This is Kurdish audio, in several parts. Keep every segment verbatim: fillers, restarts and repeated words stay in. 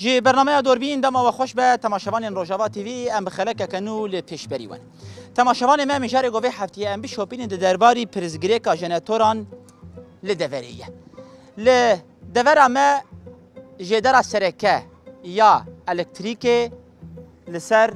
Ji bernameya Dorbîn dema we xweş be, temaşevanên Rojava T V, em bi xelekeke nû li pêşberî we ne. Temaşevanê me, mijarê ku vê heftiyê em bişopînin di derbarî pirsgirêka jenetoran li deverê ye. Li devera me jêdera sereke ya elektrîkê li ser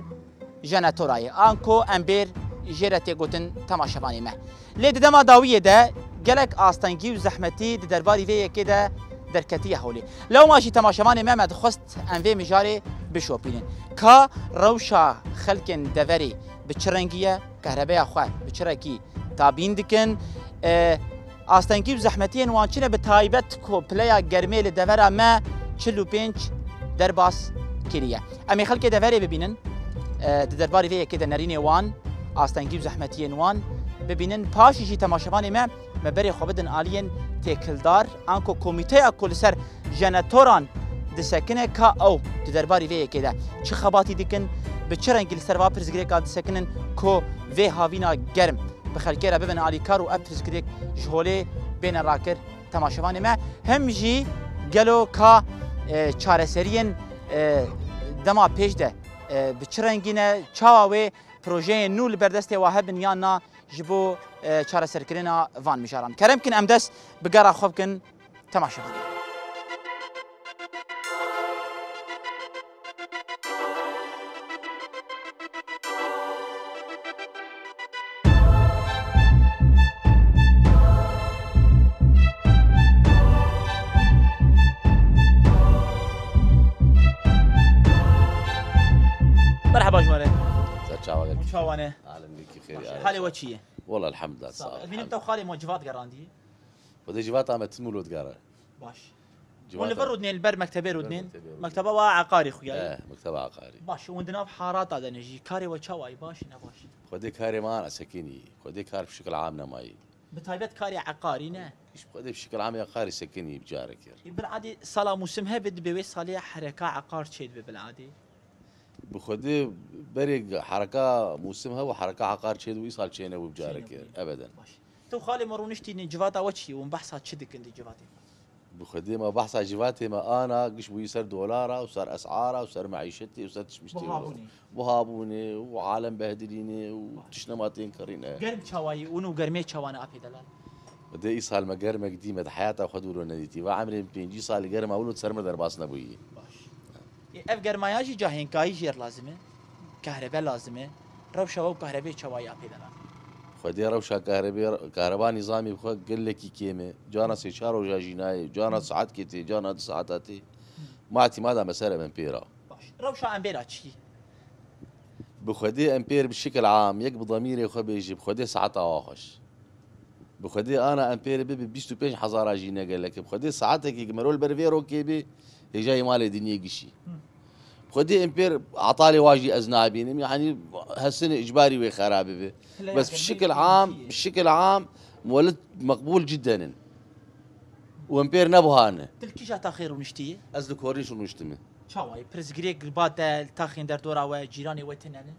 jenetora ye. Anko Empêr jê re tê gotin, temaşevanê me. Lê di dema dawiyê de gelek astengî û zehmetî di derbarî vê yekê de derketiye holê. Lewma jî temaşevanê me, me dixwest em vê mijarê bişopînin. Ka rewşa xelkên deverê bi çi rengî ye? Kahrebeya xwe bi çi rekî tabîn dikin? E, astengî û zehmetiyên wan çi ne, bi taybet ku pileya germê li devera me çil û pênc derbas kiriye. Em ê xelkê deverê bibînin. E, di derbarî vê yekê de nerînê wan, astengî û zehmetiyên wan bibînin. Paşî jî temaşevanê me, me berê xwe bidin aliyên têkildar, anko komîteya ku li ser jenetoran disekine, ka ew di derbarî vê yekê de çi xebatî dikin, bi çi rengî li ser va pirsgirêka disekinin ku vê havîna germ bi xelkê re bibin alîkar û ev pirsgirêk ji holê bêne rakir, temaşevanê me. Hem jî gelo ka, e, çareseriyên, e, dema pêş de, e, bi çi rengî ne, çawa wê projeyên nû li ber destê wa hebin yan na ji bo, e, çareserkirina van mijaran. Kerem kin em dest bi gera xwe bikin, temaşevanê. Merheba ji we re. Ser çawa gelek. Çawa ne? Alem gelekî xêr. Halê we çi ye? Wala elhamdulillah, sağ ol. Ez bînim te xalê me civat gerandî. Xwedê civata me tim û lotgara. Baş. Hûn li vir rûdinên, li ber mektebê rûdinên? Mektebê rûdinên. Mekteba wa eqarî xuya ye? Eh, mekteba eqarî. Baş, hûn di nav harata de ne jî. Karê we çawa ye? Baş, ne baş? Xwedê karê me ana sekinî. Xwedê kar bi şikil am nemayî. Bi taybet karê eqarî ne? Îş bi Xwedê bi şikil amê eqarî sekinî bi carekê. Ê, bil'adê sala mûsim hebe dibe wê salê hereka eqar çêdibe bil'adê? Bi Xwedê berê hereka mûsim hebû, hereka eqar çêdibû, îsal çênebû bi carekê. Çênebû. Ebeden. Baş. Tu xalê me rûniştî, civata we çi ye? Hûn behsa çi dikin di civatê? Bi Xwedê me behsa civatê me ana giş bûyî ser dolara û ser esara û ser meîşetê û ser tişt miştê. Buhabûnê. Buhabûnê û alem behdilînê û tişt nema tên kirîne. Germ çawa ye? Ûn û germê çawa ne apê delal? Xwedê îsal me germek dî, me di heyata xwe dûro nedîtî. Va emrê min pêncî sal germa wilo di ser me derbas nebûyî. Baş. Ê, ev germaya jî cahên kayî jêr lazim e. Kehrebe lazim e. Rewşa we û kahrebê çawa ya pê de nake? Xwedê rewşa kahrebê, kahreba nîzamî bi xwe gelekî kêm e. Cana sê çar roja jî nayê. Cana saetkê tê, cana du saeta tê. Ma îtîmada me ser e, em pê ra. Baş. Rewşa em bê ra çi? Bi Xwedê em pêr bi şikil am, yek bi demîrê xwe bêjî, bi Xwedê saeta wa xweş. Bi Xwedê ana em pêre bibe bîst û pênc hezara jî ne gelek e. Bi Xwedê saetekê ki merol ber vê rokê bê, hêjayê malê dinyê gişî. Bi Xwedê em pêr atalê wa jî ez nabînim. Yanî hesinê îcbarî wê xera bibe. Bes bi şikil am, bi şikil am muwelid meqbûl cidden in. Û em pêr nebuhane. Tu li kîja taxê rûniştî yî? Ez li Kornîş rûniştime. Çawa ye? Pirsgirêk li ba te, li taxên derdora we, cîranê we tune ne?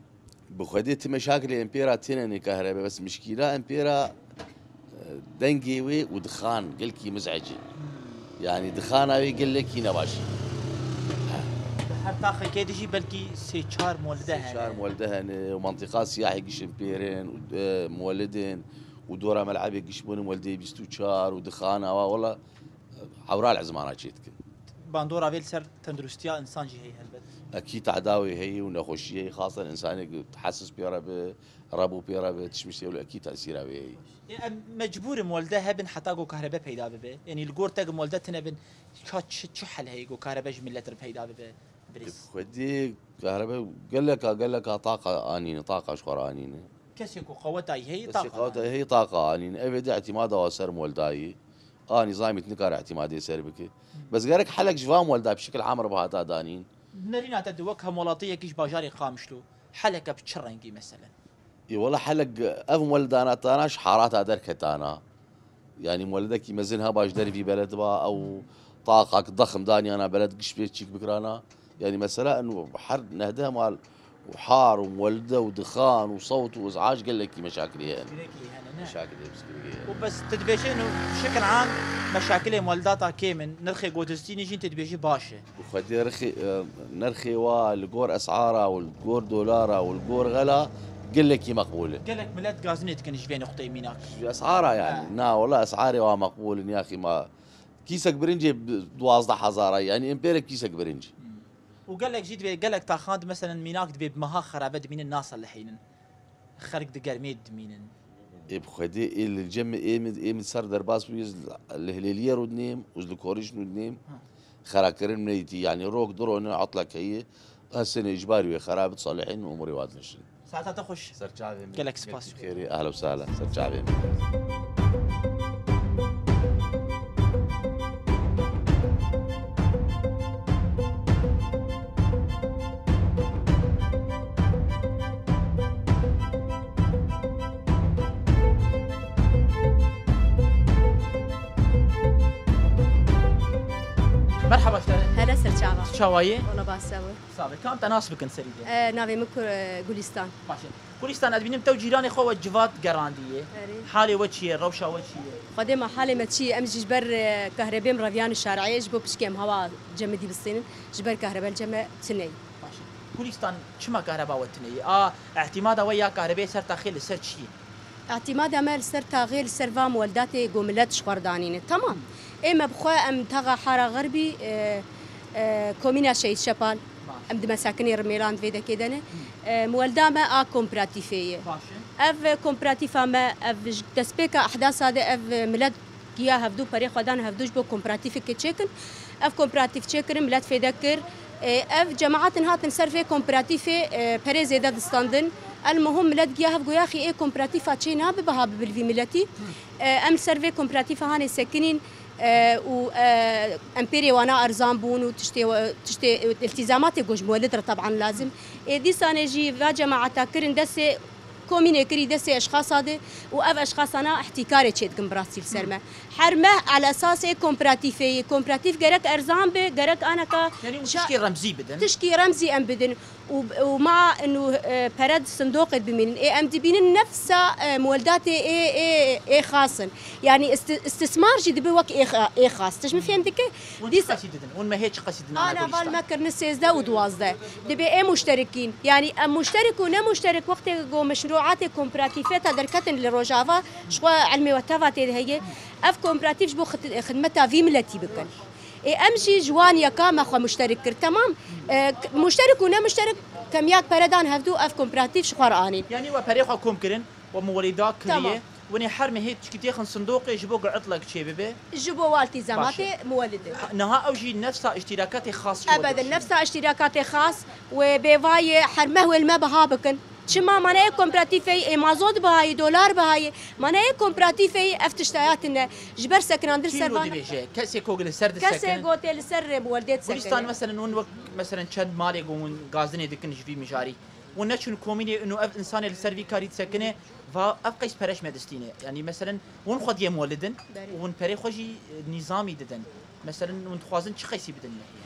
Bi Xwedê ti meşakilê em pê ra têne ne kahrebe, bes mişkîla em pê ra, e, dengê wê û dixan gelkî mizec e. Yanî dixana wê gelekî ne baş e. Di her taxekê de jî belkî sê çar molide hene. Sê çar molide hene û mentiqa siyahê giş em pêrin û, e, molidin û dora mel'ebê giş bûne moldeyê bîst û çar û dixana wa wela, e, hewra li ezmana çê dikin. Bandora vê li ser tenduristiya însan jî heye helbet. Ekî tehda wê heye û nexweşî heye, xasen însanê ku hesis pê re be, rebû pê re be, tişt miştê wilo ekî tesîra wê heye. Ê, em mecbûr in molde hebin heta ku kahrebe peyda bibe. Yanî li gor te ku molde tune bin, ka çi, çi hel heye ku kahrebe ji milet re peyda bibe? Birêz. Xwedî kahrebe geleka, geleka taqa anîne, taqa ji xwe re anîne. Kesê ku qeweta yî heye, taqa anîne. Kesê qeweta yî heye, taqa anîne. Ev ê de îtîmada wa ser molda yî. A nîzamî tu nikare îtîmadê ser bike. Bes gerek helek ji van molda bi şikil am re bihata danîn. Nerîna te di wek hemwelatiyekî ji bajarê Qamişlo, heleke bi çi rengî meselen? Ê wela helek ev moldana tana ji harata derketana. Yanî moledekî mezin heba ji dervî beled ba, ew taqak dexm daniyana beled giş pê çîk bikirana. Yanî mesela eno her nehdeh mal û har û muwelide û dixan û sewt û îzac gelekî meşakilê hene. Pirsgirêkî hene, ne? Meşakilê pirsgirêkî hene. Û bes tu dibêjî û şikil am meşakilê muweledata kêm in, nirxê gotistînî jî tu dibêjî baş e. Bi xwedê rixê, e, nirxê wa li gor esara û li gor dolara û li gor xela gelekî meqbûl e. Gelek milet gazinê dikin ji vê nuqteyê mînak. Ji esara yani. Ha. Na, wela esarê wa meqbûl in, yaxî ma kîsek birincê bi duwazdeh hezar a, yani em pêrek kîsek birinc. Hmm. Û gelek jî dibê, gelek taxan di, meselen, mînak dibê bi meha xerabe dimînin, naselihînin. Xelk di germê dimînin. Ê bi xwedê ê li cem ê min, ê min ser derbas bû, ez li Hilêliyê rû dinêm, ez li Korîş rû dinêm. Ha. Xerakirin min îtî, yani rok dirone etlek heye, ez sene îcbarî wê xera bit salihîn û umurê wa dinişin. Saeta te xweş. Serçavê min. Gelek spas. Xêrî, ehla û sehla. Serçavê min. Merhaba, ştare. Hele serçava. Çawa yê? Ona basewe. Sabe, kam te nas bikin serî de? E, navê min Ku-, e, Gulistan. Baş e. Gulistan, ez dibînim te û cîranê xwe we civat gerandiye. Erê. Halê we çi ye, rewşa we çi ye? Xwedê me halê me çi ye? Em jî ji ber, e, kahrebê em reviyan şareyê, ji bo pişkê em hewa cemidî bistînin, ji ber kahreber ceme tune ye. Baş e. Gulistan, çima kahreba we tune ye? A, îtîmada we ya kahrebê ser taxê li ser çi ye? Îtîmada me li ser taxê, li ser va muweldatê ku milet ji xwe re danîne. Temam. Ê me bi xwe em taxa Hara Xerbî, e, e, komîna Şehîd Şepal. Baş. Em di mesakinê Rimêlan vê dekê de ne. Hı. E, muwelda me a kooperatîfê ye. Baş e. Ev kooperatîfa me, ev ji destpêka ehdasa de ev milet giya hevdû, perê xwe dan hevdû ji bo kooperatîfekê çêkin. Ev kooperatîf çêkirin, milet fêde kir. E, ev cemaetin hatin ser vê kooperatîfê, e, perê zêde distandin. El muhim milet giya hev goyaxî ê kooperatîfa çê nabe biha bibe li vî miletî. E, em li ser vê kooperatîfa hanê sekinîn, e, û, e, em pêrê wana erzan bûn û tiştê, tiştê, e, îltîzamatê ku ji muwelid re teban lazim. Ê dîsanê jî va cemaeta kirin destê komînê kirî destê eşxasa de û ev eşxasana îhtîkarê çêdikin bi rastî li ser me. Her meh ala esasê kooperatîfê yê. Kooperatîf gerek erzan be, gerek aneka Yani û ça-, tişkî remzî bidin. Tişkî remzî em bidin. Û, û ma inu, e, pere di sindoqê bimînin. Ê em dibînin nefsa, e, muweldatê ê, ê, ê xas in. Yani isti-, istismar jî dibe wek ê xa-, ê xas. Tu ji min fêm dike? Hûn çi qesî didin? Hûn mehê çi qesî didin? Ana val me kirine sêzdeh û duwazdeh. Dibê ê muşterikîn. Yani em muşterik û ne muşterik wextê ku meşruatê kooperatîfê ta derketin li Rojava, ji xwe ilmê we teva tê de heye. Ev kooperatîf ji bo xid-, xidmeta vî miletî bikin. Ê em jî ji wan yeka me xwe muşterik kir. Temam. E, k-, muşterik û ne muşterik kemiyak pere dan hevdû ev kooperatîf ji xwe re anîn. Yani we perê xwe kom kirin, we muwelida kiriye. Tamam. Winê her mehê tişkî têxin sindoqê ji bo ku itlek çê bibe. Ji bo wa îltîzamatê muwelidê. Baş e. Ha, niha ew jî nefsa îştîrakatê xas ji we Ebedin, dikişînin. Nefsa îştîrakatê xas wê bêvayê her meh wê li me biha bikin. Çima? Mana ê kooperatîfê ê mazot bihayê, dolar bihayê. Mana ê kooperatîfê ev tiştaya tune. Ji ber sekinandin ser van. Kî dibêje? Kesê ku li ser disekine. Kesê gotê li ser rê muwelidê disekine. Gulistan, meselen, hûn wek, meselen, çend malê ku hûn gazinê dikin ji vî mijarî. Hûn neçûn komînê û ev însanê li ser vî karî disekine, va ev qeys pere ji me distîne. Yanî, meselen, hûn xwediyê muwelidin Berê. Û hûn perê xwe jî, e, nîzamî didin. Meselen, hûn dixwazin çi qeysî bidin me? Yanî,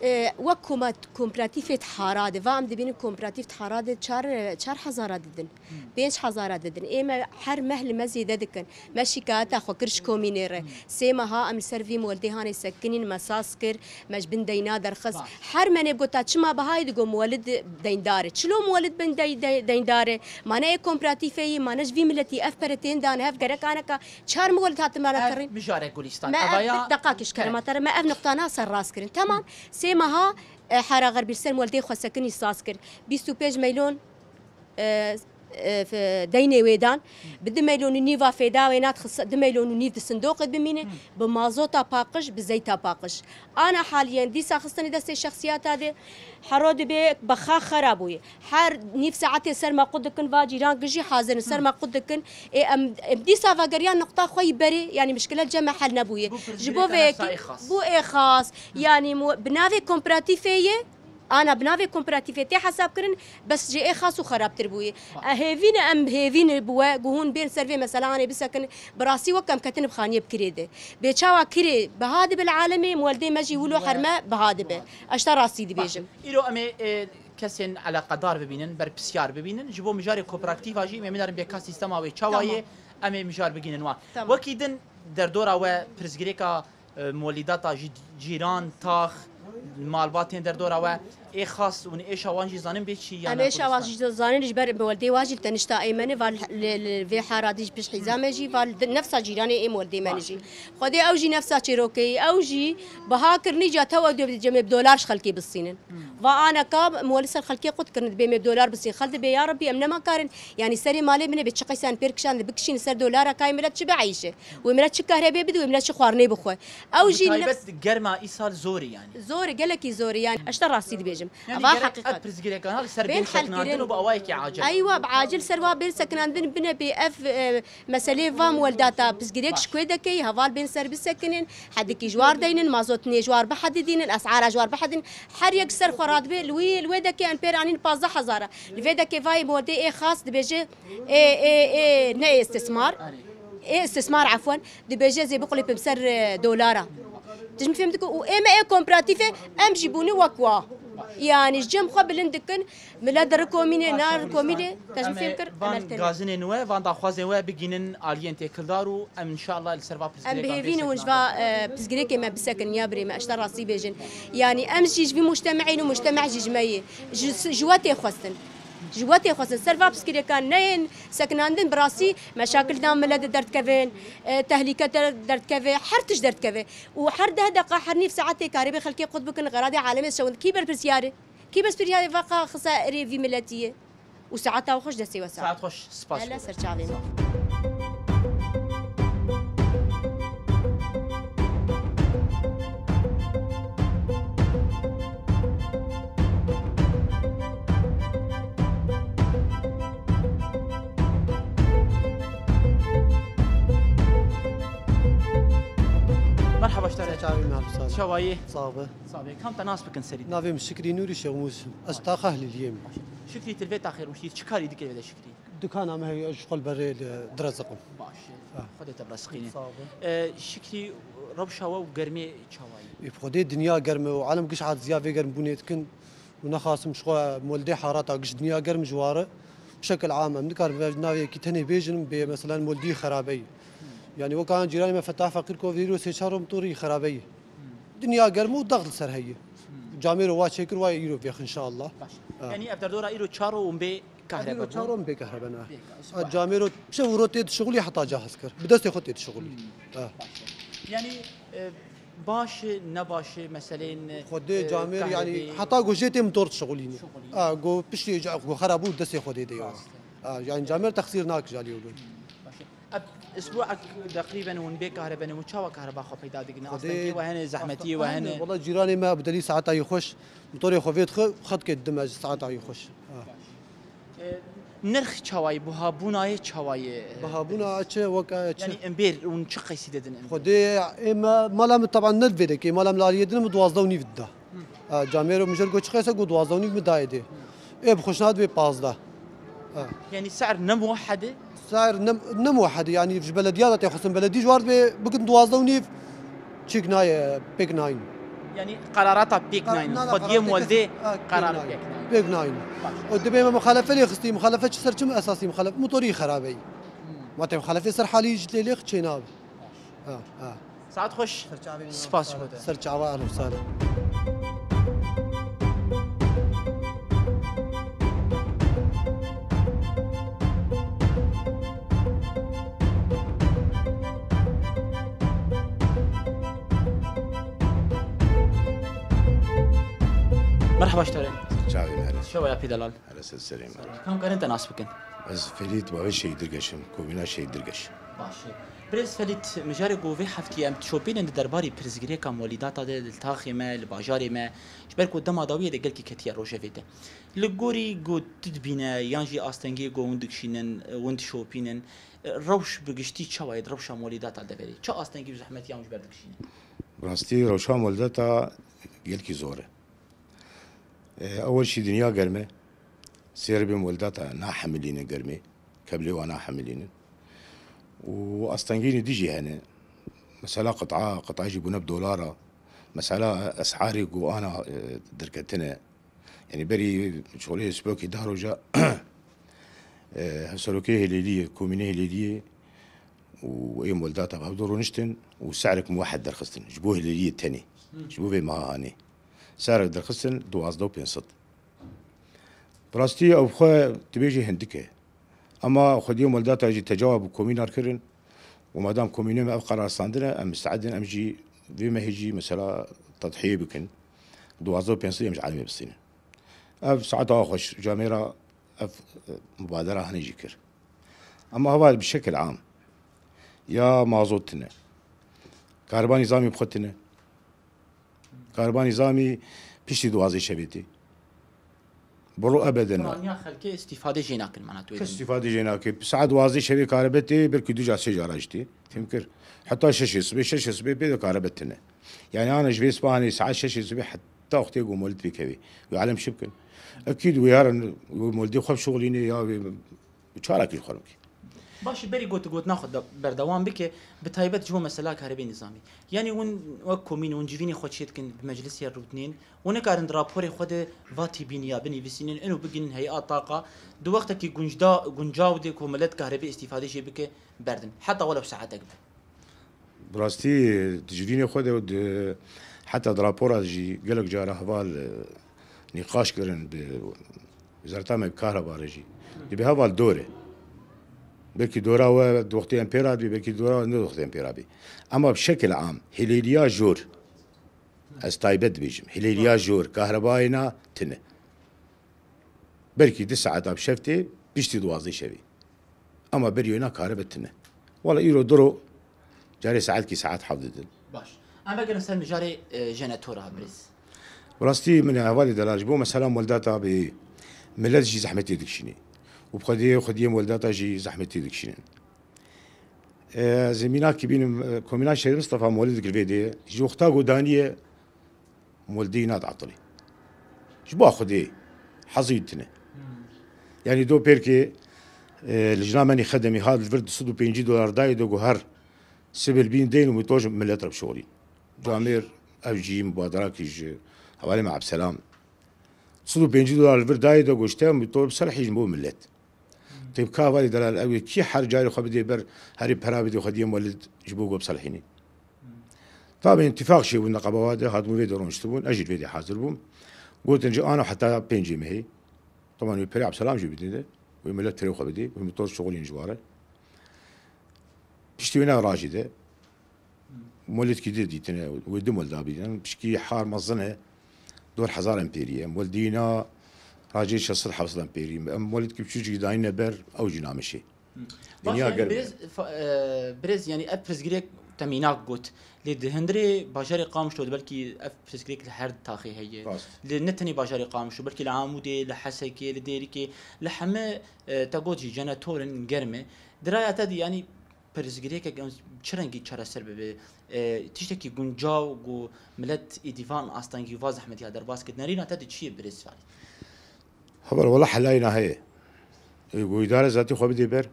E, wek koma-, kooperatîfê Tihara de, va em dibînin kooperatîf Tihara de çar, çar hezara didin, Hmm. pênc hezara didin. Ê me her meh li me zêde dikin. Me şikayeta xwe kir ji komînê re. Hmm. Sê meha em li ser vî muwelidê hanê sekinîn, me saz kir, me ji bin deyna derxist. Baş. Her menê gota çima bihayê digo muwelid deyndar e. Çilo muwelid bin dey-, dey-, deyndar e? Ma ne ê kooperatîfê yî, ma ne ji vî miletî ev pere tên dan hev gerek aneka Çar muwelid hatin me re Ev kirîn. Mijare Gulistan. Me ev Evaya deqakî ji kerema te re, me ev nuqtana ser rast kirin. Temam. Sê meha, e, Hera Xerbî ser muweldê xwe sekinî saz kir. Bîst û pênc milyon, e, e, f-, deynê wê dan. Bi du milyon û nîva fêda wê nat xis-, du milyon û nîv di sindoqê bimîne. Bi mazota paqij, bi zeyta paqij. Ana haliyen dîsa xistinê destê şexsiyata de, hero dibê bexa xera bûye. Her nîv saetê ser me qut dikin, va cîran gijî hazir in, ser me qut dikin. Ê, em, em dîsa vegeriyan nuqta xwe yî berê, yanî mişkile cem me hel nebûye. Ji bo vê yekî bû ê xas. Yanî mu-, bi navê kooperatîfê ye, ana bi navê kooperatîfê tê hesab kirin, bes ji ê xas û xerabtir bûye. E, hêvî ne em hêvî ne bi we, ku hûn bên ser vê meselehanê bisekin, bi rastî wek em ketine bi xaniyê bi kirê de. Bê çawa kirê biha dibe li alemê, muweldê me jî wilo her me biha dibe. Ez te rastî dibêjim. Îro em ê, e, kesên eleqedar bibînin, berpirsiyar bibînin. Ji bo mijarê kooperatîfa jî em ê mijarên bêka sîstema wê çawa Tamam. ye, em ê mijar bigînin wan. Tamam. Wekî din derdora we pirsgirêka, e, molîdata ji cîran, tax, malbatên derdora we ê xas û êşa wan jî zanin bê çi ya Em ne êşa wan Kurdistan? jî zanin ji ber moldê wan jî tenişta Eymenê va li, li, li vê haradî ji pişt hîza me jî va li nefsa cîranê ê moldê me Baş. jî. Xwedê ew jî nefsa çêrokeyî, ew jî biha kirinî ca tew ew dê cemê bi dolar ji xelkê bisînin. Va aneka moli ser xelkê qut kirin, dibê me dolar bisîn. Xel dibê ya Rebî em nema karin, yanî serê malê min ê bê çi qeysan pêr kişan dibikişîn ser dolara kayê milet çi bieyşe. Wê milet çi kahrebê bide, wê milet çi xwarinê bixwe. Ew Bi jî taybet nefs- germa îsal zor e yanî. Zor e, gelekî zor e yanî. Ez te rastî dibêjim. Yanî Ava gerek heqîqet. ev pirsgirêkan li ser Bên bên sekinandin helkirin. û bi awayekî acil. Eywa, bi acil ser wa bên sekinandin bine bê ev, e, meselê va muweldata pirsgirêk ji Baş. ku dekey, heval bên ser bisekinin, hedikî ji war deynin, mazot nê ji war bihedidînin, esara ji war bihedin. Her yek ser xwe radibê, li wî, li wê dekê em pêr anîn pazdeh hezar e. Li vê dekê vayê modê ê xas dibêje, ê, ê, ê, ne ê istismar. Ê istismar, efwen, dibêje zê biqulîpim ser, e, dolara. Tu ji min fêm dikî û ê me ê kooperatîfê em jî bûne wek wa. Yanî ji cem xwe bilind dikin, milet dirikomîne, narikomîne, te ji min Em fêm ê kir, van em ê têne. gazinên we, van daxwazên we bigînin aliyên têkildar û em înşallah li ser va Em pirsgirêkan bihêvî ne hûn ji va, e, pirsgirêkê me bisekin ya birê me, ez te rastî bêjin. Yanî em jî ji vî mujtemeîn û mujteme jî ji me yê. Ji, ji we tê xwestin. Ji we tê xwestin. Ser va pirsgirêkan neyên sekinandin bi rastî meşakil dan milet de derdikevin, e, tehlîke der-, derdikeve, her tişt derdikeve. Û her deh deqa, her nîv saetê karê bê xelkê qut bikin, xeradê alemê şewin. Kî berpirsiyar e? Kî berpirsiyar e va qa xisa erê vî miletî ye? Û saeta we xweş, destê we sax. Saet xweş, spas Hele bo ser çavê me. Merhaba, ji te re. Çavê me, Abdulsalam. Çawa yî? Sax be. Sax be. Kam te nas bikin serî? Navê min Şikrî Nûrî Şêxmûs. Ez taxa Hilîliyê me. Şikrî, tu li vê taxê rûniştî, çi karî dikê vê de Şikrî? Dukana me heye, ji xwe li berê li direziqim. Baş e. Ha. Xwedê te bi rasiqîne. Sağ ol. E, Şikrî, rewşa we û germê çawa ye? Ê, bi Xwedê dinya germ e û alem giş aciziya vê germbûnê dikin û nexasim ji xwe moldê harata giş dinya germ ji ware. Bi şekil am em nikarin vê navê yekî tenê bêjin bê, meselen, moldî xerabe ye. Yanî weka cîranê me Fetah Feqîr ku vê îro sê çar ro motorî xerabe ye. Dinya germ û dext li ser heye. Camêro wa çêkir, wa îro vêx, inşallah. Baş. Ha. Yanî ev derdora îro çar ro hûn bê kahrebe Îro bûn? Çar ro hûn bê kahrebe ne. Bê kahrebe. Ha, camêro şev û ro tê dişixulî heta ca hez kir. Bi destê xwe tê dişixulî. Hmm. Ha. Baş. Yanî, e, baş e, ne baş e, meseleyên, e, Xwedê camêr, kahrebe yanî heta ku jê tê motor dişixulîne. Dişixulîne. Ha, ku piştî ca-, ku xera bû destê Xwedê de ye. Rast e. Ha, yanî camêr texsîr nake ji aliyê wilo. Baş e. Ev isbuek teqrîben hûn bê kahrebe ne, hûn çawa kahreba xwe peyda dikin? Xwedê Astengiyê we hene, zehmetiyê we hene? Wela cîranê me Abdelî saeta yê xweş, motorê xwe vê dixe, xetkê didim ez saeta yê xweş. Ha. E, nirx çawa ye, buhabûna yê çawa ye? Buhabûna çi, wek, e, çi? Yanî em bêr hûn çi qeysî didin em? Xwedê ê me, mala min teban ne li vê dekê, mala min li aliyê din min duwazdeh û nîv dida. A, camêro min jê re got, "Çi qese?" Got, "Duwazdeh û nîv min dayê dê." Ê bi xweş nat bê pazdeh. A. Yanî ser ne muwehhed e? Ser ne, ne muwehhed e, yanî ji belediya de tê xwestin. Beledî ji war dibê bikin duwazdeh û nîv, çêk nayê, pêk nayîn. Yanî qerarata pêk nayîn. Xwediyê moldê qerar pêk nayîn. Pêk nayîn. Baş. O dibê me muxalefe lê xistî, muxalefe çi ser çi esasî muxalefe? Motorî xerabeyî. Hmm. Ma tê muxalefê ser halî ji lê lêx çê nabe. Ha, ha. Saet xweş. Spas ji bo te. Ser çava, ehlen sahlen. Merhaba ji te re. Çavê me re. Şewa ya pê delal. Here ser serê me. Kam karin te nas bikin? Ez Felît Bavê Şehîd Dirgeş im, komîna Şehîd Dirgeş. Baş e. Birêz Felît, mijarê ku vê heftiyê em dişopînin di derbarî pirsgirêka molîdata de li taxê me, li bajarê me, ji ber ku dema dawiyê de gelkî ketiye rojevê de. Li gorî ku tu dibîne yan jî astengiyê ku hûn dikişînin, hûn dişopînin, rewş bi giştî çawa ye di rewşa molîdata deverê? Çi astengî û zehmetiya hûn ji ber dikişînin? Bi rastî rewşa molîdata gelkî zor e. E, ewel jî dinya germ e. Sêr bê moldata nahemilîne germê. Keblê wan nahemilînin. Û astengînê dî jî hene. Mesela qit'a, qit'a jî bûne bi dolara. Mesela esharê ku ana, e, derketine. Yanî berî şolê spokî da roja, e, hevserokê Hêlêliyê, komînê Hêlêliyê û ê Moldata bi hev du rûniştin û se'rek muwehed derxistin. Ji bo Hêlêliyê tenê. Ji bo vê meha hanê. Se'rek derxistin duwazdeh û pênc sed. Bi rastî ew xwe dibêjî hindik e. Ema xwediyê Moldata jî tecawab bi komînar kirin û madam komînê me ev qerar standine, em misteed in, em jî vê mehê jî mesela tedhiyê bikin. Duwazdeh û pênc sed em ji elimê bistînin. Ev saeta xweş camêra ev, e, mubadera hinê jî kir. Ema heval bi şekil am ya mazot tine. Kariba nîzamî bi xwe tine. Kariba nîzamî piştî duwazdeh şevê tê. Bi ro ebeden. Piraniya xelkê îstîfade jê nakin, mana tu Kes dibî. Îstîfade jê nake. Saet duwazdeh şevê karibe tê, belkî du car sê cara jî tê. Fêm kir. Heta şeşê sibê, şeşê sibê pê de karibe tine. Yani ana ji vê sibahanê saet şeşê sibê heta wextê ku molid pêkevê. Wê alem çi bikin? Ekîd wê yarin, wê molidê xwe bişuxulînê ya wê çarekî ji xwe bike. Baş e, berî gotigotina xwe de berdewam bike, bi taybet ji bo mesela karibê nizamî. Yanî hûn wek komîn hûn civînê xwe çêdikin, bi meclisê rûdinên, hûn nikarin di raporê xwe de va tîbîniya binivîsînin, ino bigihînin hey'a taqa, di wextekî guncda-, guncaw de ku milet karibê îstîfade jê bike, berdin. Heta welew saetek be. Bi rastî, di civînê xwe de û di, heta di rapora jî gelek cara heval, e, nîqaş kirin bi Wezareta me bi Kahreba re jî. Dibê heval dor e. Belkî dora we di wextê em pê re dibê, belkî dora we ne di wextê em pê re bê. Ema bi şekil am, hilêliya jor, ez taybet dibêjim, hilêliya jor, kahrebayê na tine. Belkî du saeta bi şev tê, piştî duwazdeh şevê. Ema berî wê na karibe tine. Wela îro diro carê saetkî saet heft didin. Baş. Em vegerin ser mijarê, e, jenetora, birêz. Bi rastî min e hevalê delal ji bo mesela Moldata bi milet jî zehmetê dikişînê. Û bi xwediyê, xwediyê Moldata jî zehmetê dikişînin. E, ez ê mînakî bînim, e, komîna Şehîd Mistefa Molî dikir vê dê. Ji wexta ku daniye Moldî nat atilî. Ji bo Xwedê hezî tine. Hmm. Yanî do pêrkê, e, lijna menî xedemî hat li vir du sed û pêncî dolar dayê do ku her sibil bîn deyn û motor ji milet re bişorîn. Camêr ev jî mubaderakî ji hevalê me Ebselam. Du sed û pêncî dolar li vir dayê do ku ji te motor biselhî ji bo milet. Têbka valî delal ew ê kî her carê xwe bidê ber herî pera bidê xwediyê Molid ji bo ku biselhînî. Tabî întifaq çêbûn neqeba wa de, hatibûn vê de rûniştibûn, ez jî vê de hazir bûm. Gotin ji ano heta pêncê mehê. Teman wê perê Ebselam jî bidin de. Wê milet perê xwe bidê. Wê motor şixulîn ji ware. Piştî wê ne rajî de. Molidkî di dîtine, wê du molda bînin. Pişkî har mezin e. Dor hezar empêrî ye. Moldîna rajê şeş sed heft sed empêrî. Em molidkî biçûcikî dayîne ber, ew jî namişê. Baş, Dinya yani germ e. Birêz, fa-, e, birêz, yani ev pirsgirêk te mînak got. Lê di hundirê bajarê Qamişlo de belkî ev pirsgirêk li her taxê heye. Rast. Li ne tenê bajarê Qamişlo, belkî li Amûdê, li Hesekê, li Dêrikê, li heme, e, te got jî jenetor in, germ e. Di raya te de, yani pirsgirêkek em çi rengî çareser bibe? E, tiştekî guncaw ku milet êdî van astengî û va zehmetiya derbas kir. Nerîna te de çi ye, birêz Ferîd? Heval, wela helayîna heye. Ê, ku îdare zatî xwe bidê ber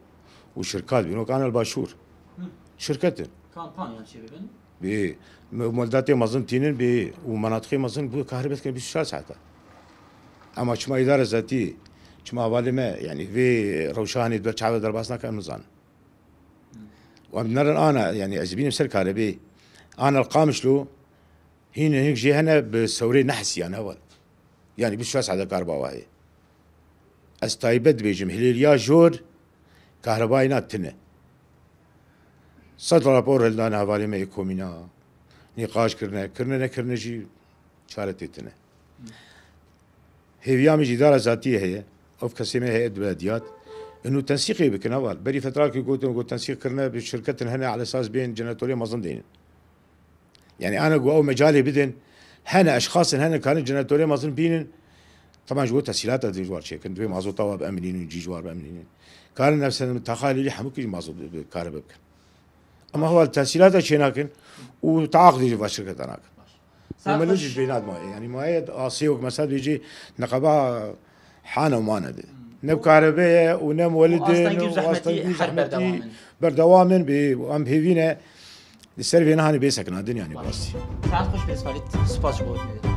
û şirkat bîn, wek Anel Başûr. Hı. Şirket in. Kampanyan çê bibin? Bê, me-, moldatê mezin tînin bê û menatixê mezin bi kahribet kirin bîst û çar saeta. Ema çima îdare zatî, çima hevalê me, yani vê rewşanê di ber çavê derbas nake, em nizanin. Hı. Û em nerin ana, yani ez bînim ser karebê. Ana li Qamişlo, hîn hinek jê hene bi sewrê nehesiyane heval. Yani bîst û çar saet de kar bawa heye. Ez taybet dibêjim, hilêliya jor kahrebayê na tine. Sed rapor hildane hevalê me yê komîna, nîqaş kirine, kirine nekirine jî çare tê tine. Hêviya min jî îdara zatiyê heye. Ev kesê me heye di bediyat. Inu tensîqê bikin heval. Berî fetrakî gotin, got tensîq kirine bi şirketin hene ala esas bên jenetorê mezin deynin. Yani ana ku ew mecalê bidin, hene eşxasin hene karin jenetorê mezin bînin. Teman ji bo tesîlata dijwar çêkin. Divê mazota wa bi eminînin, cî ji war bi eminînin. Karin nefsen taxalîlî hemû kî mazot bi, bi kare bikin. Ama heval tesîlata çênakin û taaqdî ji va şirketa nakin. Saet Û me xweş. Jî bênat maye. Yani maye asê wek mesela diyecî neqeba hane û mane de. Ne bi karebe ye û ne molide, Û astengî ne û û zehmetî astengî û her zehmetî berdewam in. Berdewam in, bi, em hêvî ne li ser vê nihanê bê sekinandin, yani Baş. Bastî. Saet xweş, Birêz Ferîd. Spas ji bo hatine de.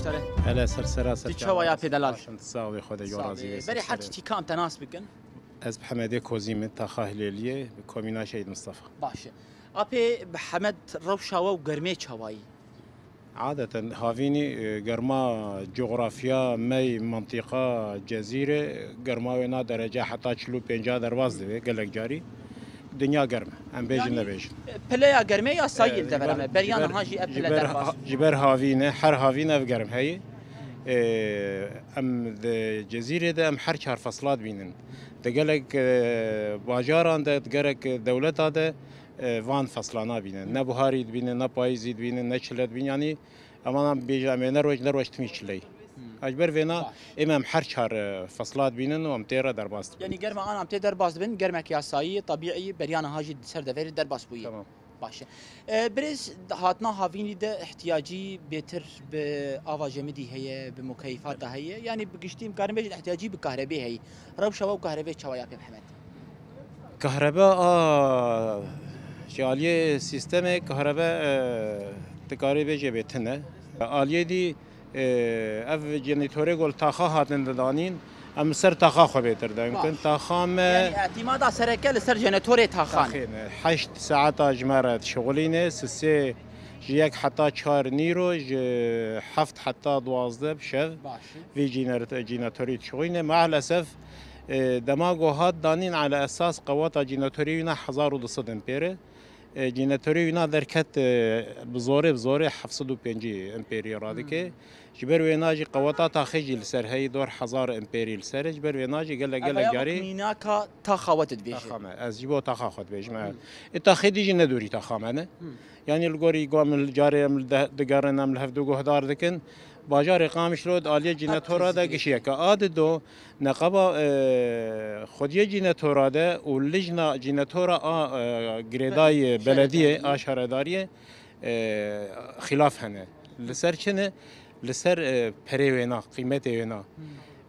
Sere. Hele ser sera ser. Tu çawa ya pê delal? Başın sağ ol, Xwedê razî be. Berê her tiştî kam te nas bikin? Ez Hemedê Kozî me, taxa Hilêliyê, bi komîna Şehîd Mustafa. Baş e. Apê bi Hemed rewşa we û germê çawayî? Adeten havînî, e, germa coğrafya me, mintîqa Cezîrê, germa wê na derece heta çil û pênca derbas dibe, gelek carî. Dinya germ e, em bêjin nebêjin. Yanî, e, pileya germê ya sayî li dever me. Beriya niha jî ev pile derbas. Ji ber havîn e, her havîn ev germ heye. E, em di Cezîrê de em her çar fesla dibînin. Di gelek, e, bajaran de, di gelek dewleta de, e, van fesla nabînin. Ne buharî dibînin, ne payîzî dibînin, ne çile dibînin. Yanî, emanan bêje em ê ne roj, ne roj timî çileyî. Hmm. Ji ber vêna, baş, êm em her çar, e, fesla dibînin û em tê re derbas dibin. Yanî germa an em tê derbas dibin, germek yasayî, tebîî, beriya niha jî di ser deverê derbas bûye. Tamam. Baş e. E, birêz, hatina havînî de ihtiyacî bêtir bi ava jemidî heye, bi mukeyfata heye. Yanî bi giştî em karin bêjin ihtiyacî bi kahrebê heye. Rewşa we û kahrebê çawa ya pê Mihemed? Kahrebe a, ji aliyê sîstemê kahrebe, e, dikarê bêjê bê tune. Aliyê dî, e, ev jenetorê ku li taxa hatin didanîn, em li ser taxa xwe bêtir deng bikin. Baş. Taxa me. Yanî, îtîmada sereke li ser jenetorê taxan e. Taxê ne. Heşt saeta ji me re dişixulîne, sisê ji yek heta çar nîro, ji heft heta duwazdeh bi şev. Baş. Vî jener-, jenetorî dişixulîne. Maalesef, e, dema ku hat danîn, ala esas qeweta jenetorî wî ne hezar û du sed ampêr e. E, jenetorê wîna derket, e, bi zorê, bi zorê heft sed û pêncî ampêrî radike. Hmm. Ji ber wêna jî qeweta taxê jî li ser heyî dor hezar ampêrî li ser e. Ji ber wêna jî gelek, gelek carî. Ev ya mînaka taxa we dibêje? Taxa me. Ez ji bo taxa xwe dibêjim, e. Hmm. E, taxê dî jî ne dûrî taxa me ne. Hmm. Yanî li gorî ku em li carê em li de-, digerin, em li hev du guhdar dikin. Bajarê Qamişlo di aliyê jenetora de gişiyeke a dido. Neqaba, e, xwediyê cînetora de û lijna cînetora a, e, girêdayî belediyê, a şaredariyê, e, xîlaf hene. Li ser çi ne? Li ser, e, perê wêna, qîmetê wêna. Hmm.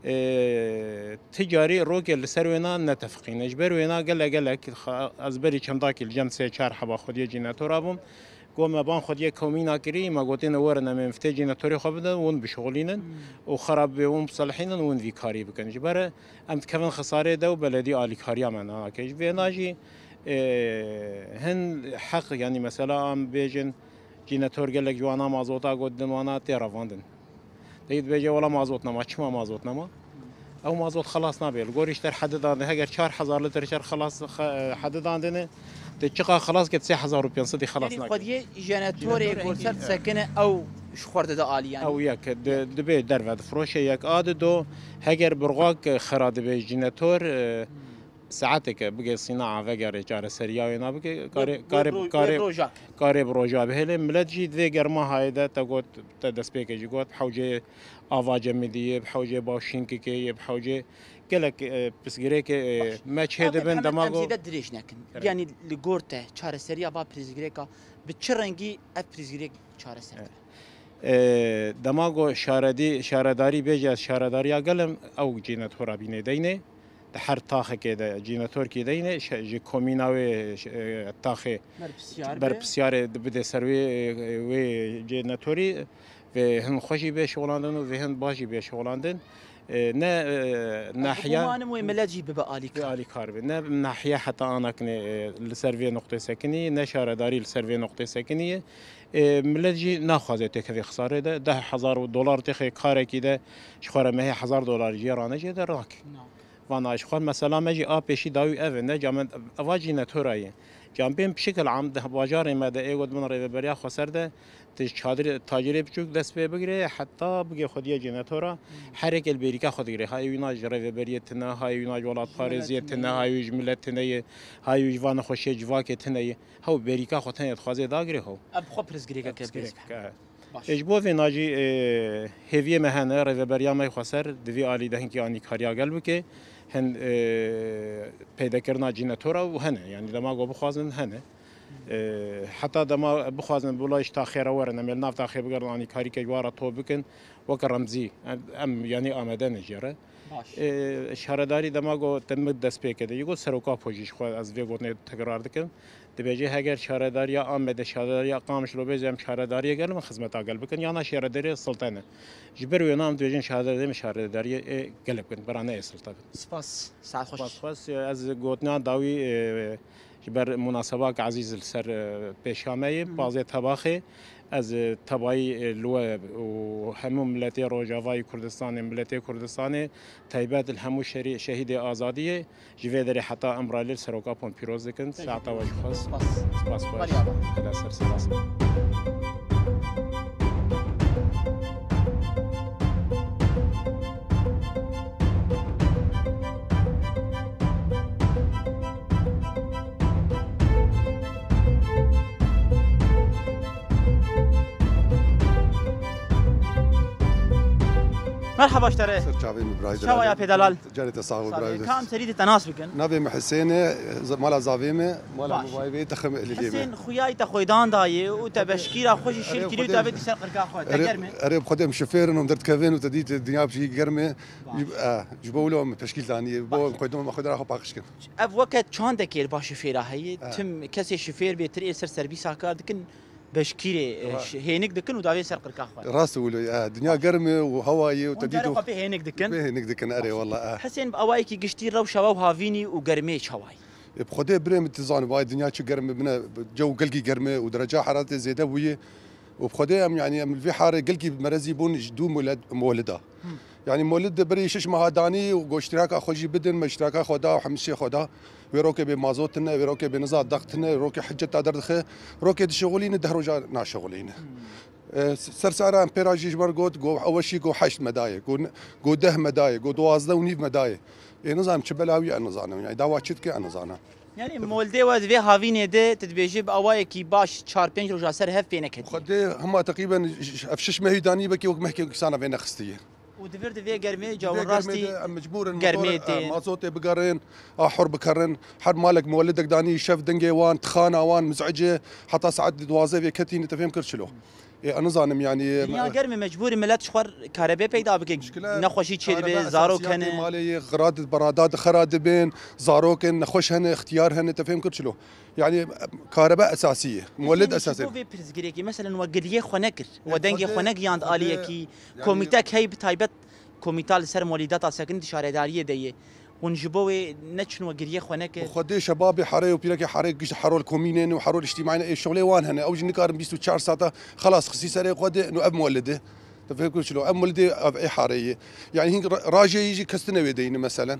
E, ti carî rokê li ser wêna netefiqîne. Ji ber wêna gelek gelek, xa-, ez berî çendakî li cem sê çar heba xwediyê cînetora bûm. Got me ban xwediyê komîna kirî, me gotîne werin em ê miftê cînetorê xwe bidin, hûn bişixulînin û xera bibê hûn biselihînin, hûn vî karî bikin. Ji ber em dikevin xisarê de û beledî alîkariya me nake. Ji vêna jî, e, hin heq, yanî mesela em bêjin cînetor gelek ji wana mazota got din wana tê revandin. Deyî dibêje, wela mazot nema. Çima mazot nema? Ew mazot xelas nabe. Li gorî ji te hedi dandin. Heger çar hezar litre şer xelas, xe-, hedi dandine, tu çiqa xelas ket, sê hezar û pênc sedî xelas nake. Yanî xwediyê jenetorê ku li ser disekine, ew ji xwe re dide alî yanî. Ew yek, di-, dibê derve difiroşe yek a dido. Heger birwak xera dibe jenetor, e, saeteke bige sîna a vegerê çareseriya wêna bike, karê, karê, karê bi roja bihêle. Milet jî di vê germa hayê de te got, te destpêkê jî got, hewcê ava cemidiyê, bi hewcê bawşînkikê yê, bi hewcê gelek, e, pirsgirêkê, e, me çê dibin dema go. Em zêde dirêj nekin. Evet. Yanî li gor te çareseriya va pirsgirêka bi çi rengî ev pirsgirêk çareser dibe? E, dema go şaredî-, şaredarî bêje ez şaredariya gel im, ew cînetora bînê deynê. Di her taxekê de cînetorkî deynê, şe-, ji komîna wê, şe-, e, taxê berpisyarê bide ser wê, e, wê cînetorî, vê hin xwe jî bê şixulandin û vê hin baş jî bê şixulandin. E, ne, e, nahiya. Gumanim wê milet jî bibe alîkar. Bibe alîkar be. Ne nahiye heta anakine, e, li ser vê noqtê sekinî, ne şaredarî li ser vê noqtê sekinî ye. E, milet jî naxwaze têkevê xisarê de. Deh hezar dolar têxê karekî de, ji xwe re mehê hezar dolar jê rane jê de rake. Vana ji xwe mesela me jî a pêşî dawî ev e, ne camen eva jî netora ye. Cambên bi şikil am di bajarê me de ê got bin rêveberiya xweser de, tu ji çadirê, tacirê biçûk dest pê bigirê, heta bigê xwediyê cînetora, herêkê li bêrîka xwe digirê. Hayê wîna ji rêveberiyê tune, hayê wîna ji welatparêziyê tune, hayê wî ji milet tune ye, hayê wî ji van nexweşiyê civakê tune ye. Hew bêrîka xwe tenê dixwaze dagirê hew. Ev bi xwe pirsgirêkeke. Pirsgirêk, e. Baş. E, ji bo vê nacî, e, hêviyê me hene, rêveberiya me xweser di vî alî de hinkî anîkariya gel bike. Hin, e, peydekirina cînetora û hene. Yanî dema ku bixwazin hene. E, heta dema bixwazin bila ji taxê re werin, em ê li nav taxê bigerin, alîkarî ke ji wan re top bikin, weke remzî, em, em yanî amade ne jê re. Baş. E, şaredarî dema ku te min dest pê kir, yê ku Seroka Apo jî ji xwe ez vê gotinê tekrar dikim. Dibêje heger şaredariya Amedê, şaredariya Qamişlo bêje em şaredariyê gel min xizmeta gel bikin, yana şaredariyê Sultan e. Ji ber wê nan dibêjin şaredariyê min şaredariyê, e, gel bikin, bira ne ê Sultan bin. Spas, saet xweş. Spas xweş. Ez gotina dawî, e, ji ber munaseba ke ezîz li ser, e, pêşa me yê, Hı hı. pazdeh Tebaxê, ez, e, tebayî, e, li we û hemû miletê Rojavayê Kurdistanê, miletê Kurdistanê, taybet li hemû şerî-, şehîdê azadiyê, ji vê derê heta Îmralî li Seroka Apo pîroz dikin. Peki. Saeta we ji xwe. Spas. Spas xweş. Merhaba. Hela ser spas. Merhaba ji te re. Ser çavê min birayê delal. Çawa ya pê delal? Canê te sax û birayê. Ka em serî di te nas bikin. Navê min Hisên e, z-, mala zavê me, mala Baş. Mivayê vê texim Elîliyê me. Hisên, xuya yî te xwêdan dayê û te beşkîra xwe jî şil Erê kirî û Xwedê te vê dîser qirka xwe. Te Erê, germ e? Erê, bi Xwedê em şifêr in û em derdikevin û te dît dinya jî germ e. Baş. Ji, e, ji bo wilo em teşkîl danî, bo Baş. Em xwedê, em xwedê ra xwe paqij kin. Ev weke çandekê li ba şifêra heye. E. Tim kesê şifêr bêtir ê ser serbîsa kar dikin. Beşkîrê, e, Ra- ş-, hênik dikin û davê ser qirka xwe. Rast e wilo, e, dinya germ e û hewa ye û Hûn te dît carê û xwe pê hênik dikin? Pê hênik dikin, erê, Baş. Wallah, e. Hisên, bi awayekî giştî rewşa we û havînî û germê çawa ye? E, bi Xwedê birê min, tu zanî, vay dinya çi germ e, bine, cew gelkî germ e û dereca heraretê zêde bûye. Û bi Xwedê em, yanî em li vê harê gelkî merezî bûn ji dû moled-, molida. Hı. Yanî molid de berî şeş meha danî û go îştiraka xwe jî bidin, me îştiraka xwe da û hemî şê xwe da. Wê rokê bê mazot tine, wê rokê bê niza deq tine, wê rokê hiceta derdixe, rokê dişixulîne, deh roja naşixulîne. Hmm. E, s-, ser sara em pê ra jî ji ber got, go ew şî go heşt me dayê, go ne-, go deh me dayê, go duwazdeh û nîv me dayê. Ê nizanim çi bela wî ye, nizanim. Yanî dawa çi dike, nizanim. Yanî moldê we di vê havînê de, tu dibêjî bi awayekî baş çar pênc roja ser hev pê neketiye. Xwedê hema teqrîben ş-, ş-, ev şeş mehî danî wekî wek mehkê însana vê nexistiye. Û di vir di vê germê Di vê cawir germê rastî de em mecbûr in germê motor, e, tê. Mazotê bigerin, a hur bikerin. Her malek muwelidek danî şev dengê wan, tixana wan, miz'ic e. Heta saet duwazdeh vê ketîne, te fêm kir çilo. Ê, ez nizanim, yanî, Dinya me- germ e, mecbûr e milet ji xwe karebê peyda bike. Muşkile Nexweşî çêdibe, karebe zarok esasiyatê hene. Malê ye, xira di berada di xera dibin, zarok in, nexweş hene, ixtiyar hene, te fêm kir çilo. Yanî, karebe esasî ye, muwelid Hüseyin, esasî ji ye. Bo vê pirsgirêkê, meselen, we giriyê xwe nekir, Ê, we dengê Xwedê, xwe negiyand Xwedê, aliyekî, yanî komîtek hey bi taybet komîta li ser molîdata sekinî di şaredariyê de ye. Hûn ji bo wê neçin we giriyê xwe nekir? Bi Xwedê şebabê herê û pîrekê herê gişt hero li komînên û hero li îctîmaî ne, ê şixulê wan hene. Ew jî nikarin bîst û çar saeta xelas xisî serê xwe de, û ev muwelid e. Te fêm kir çilo? Ev muwelidê ev ê herê ye. Yanî hîn ra-, rajê yî jî kes tine wê deyîne, meselen.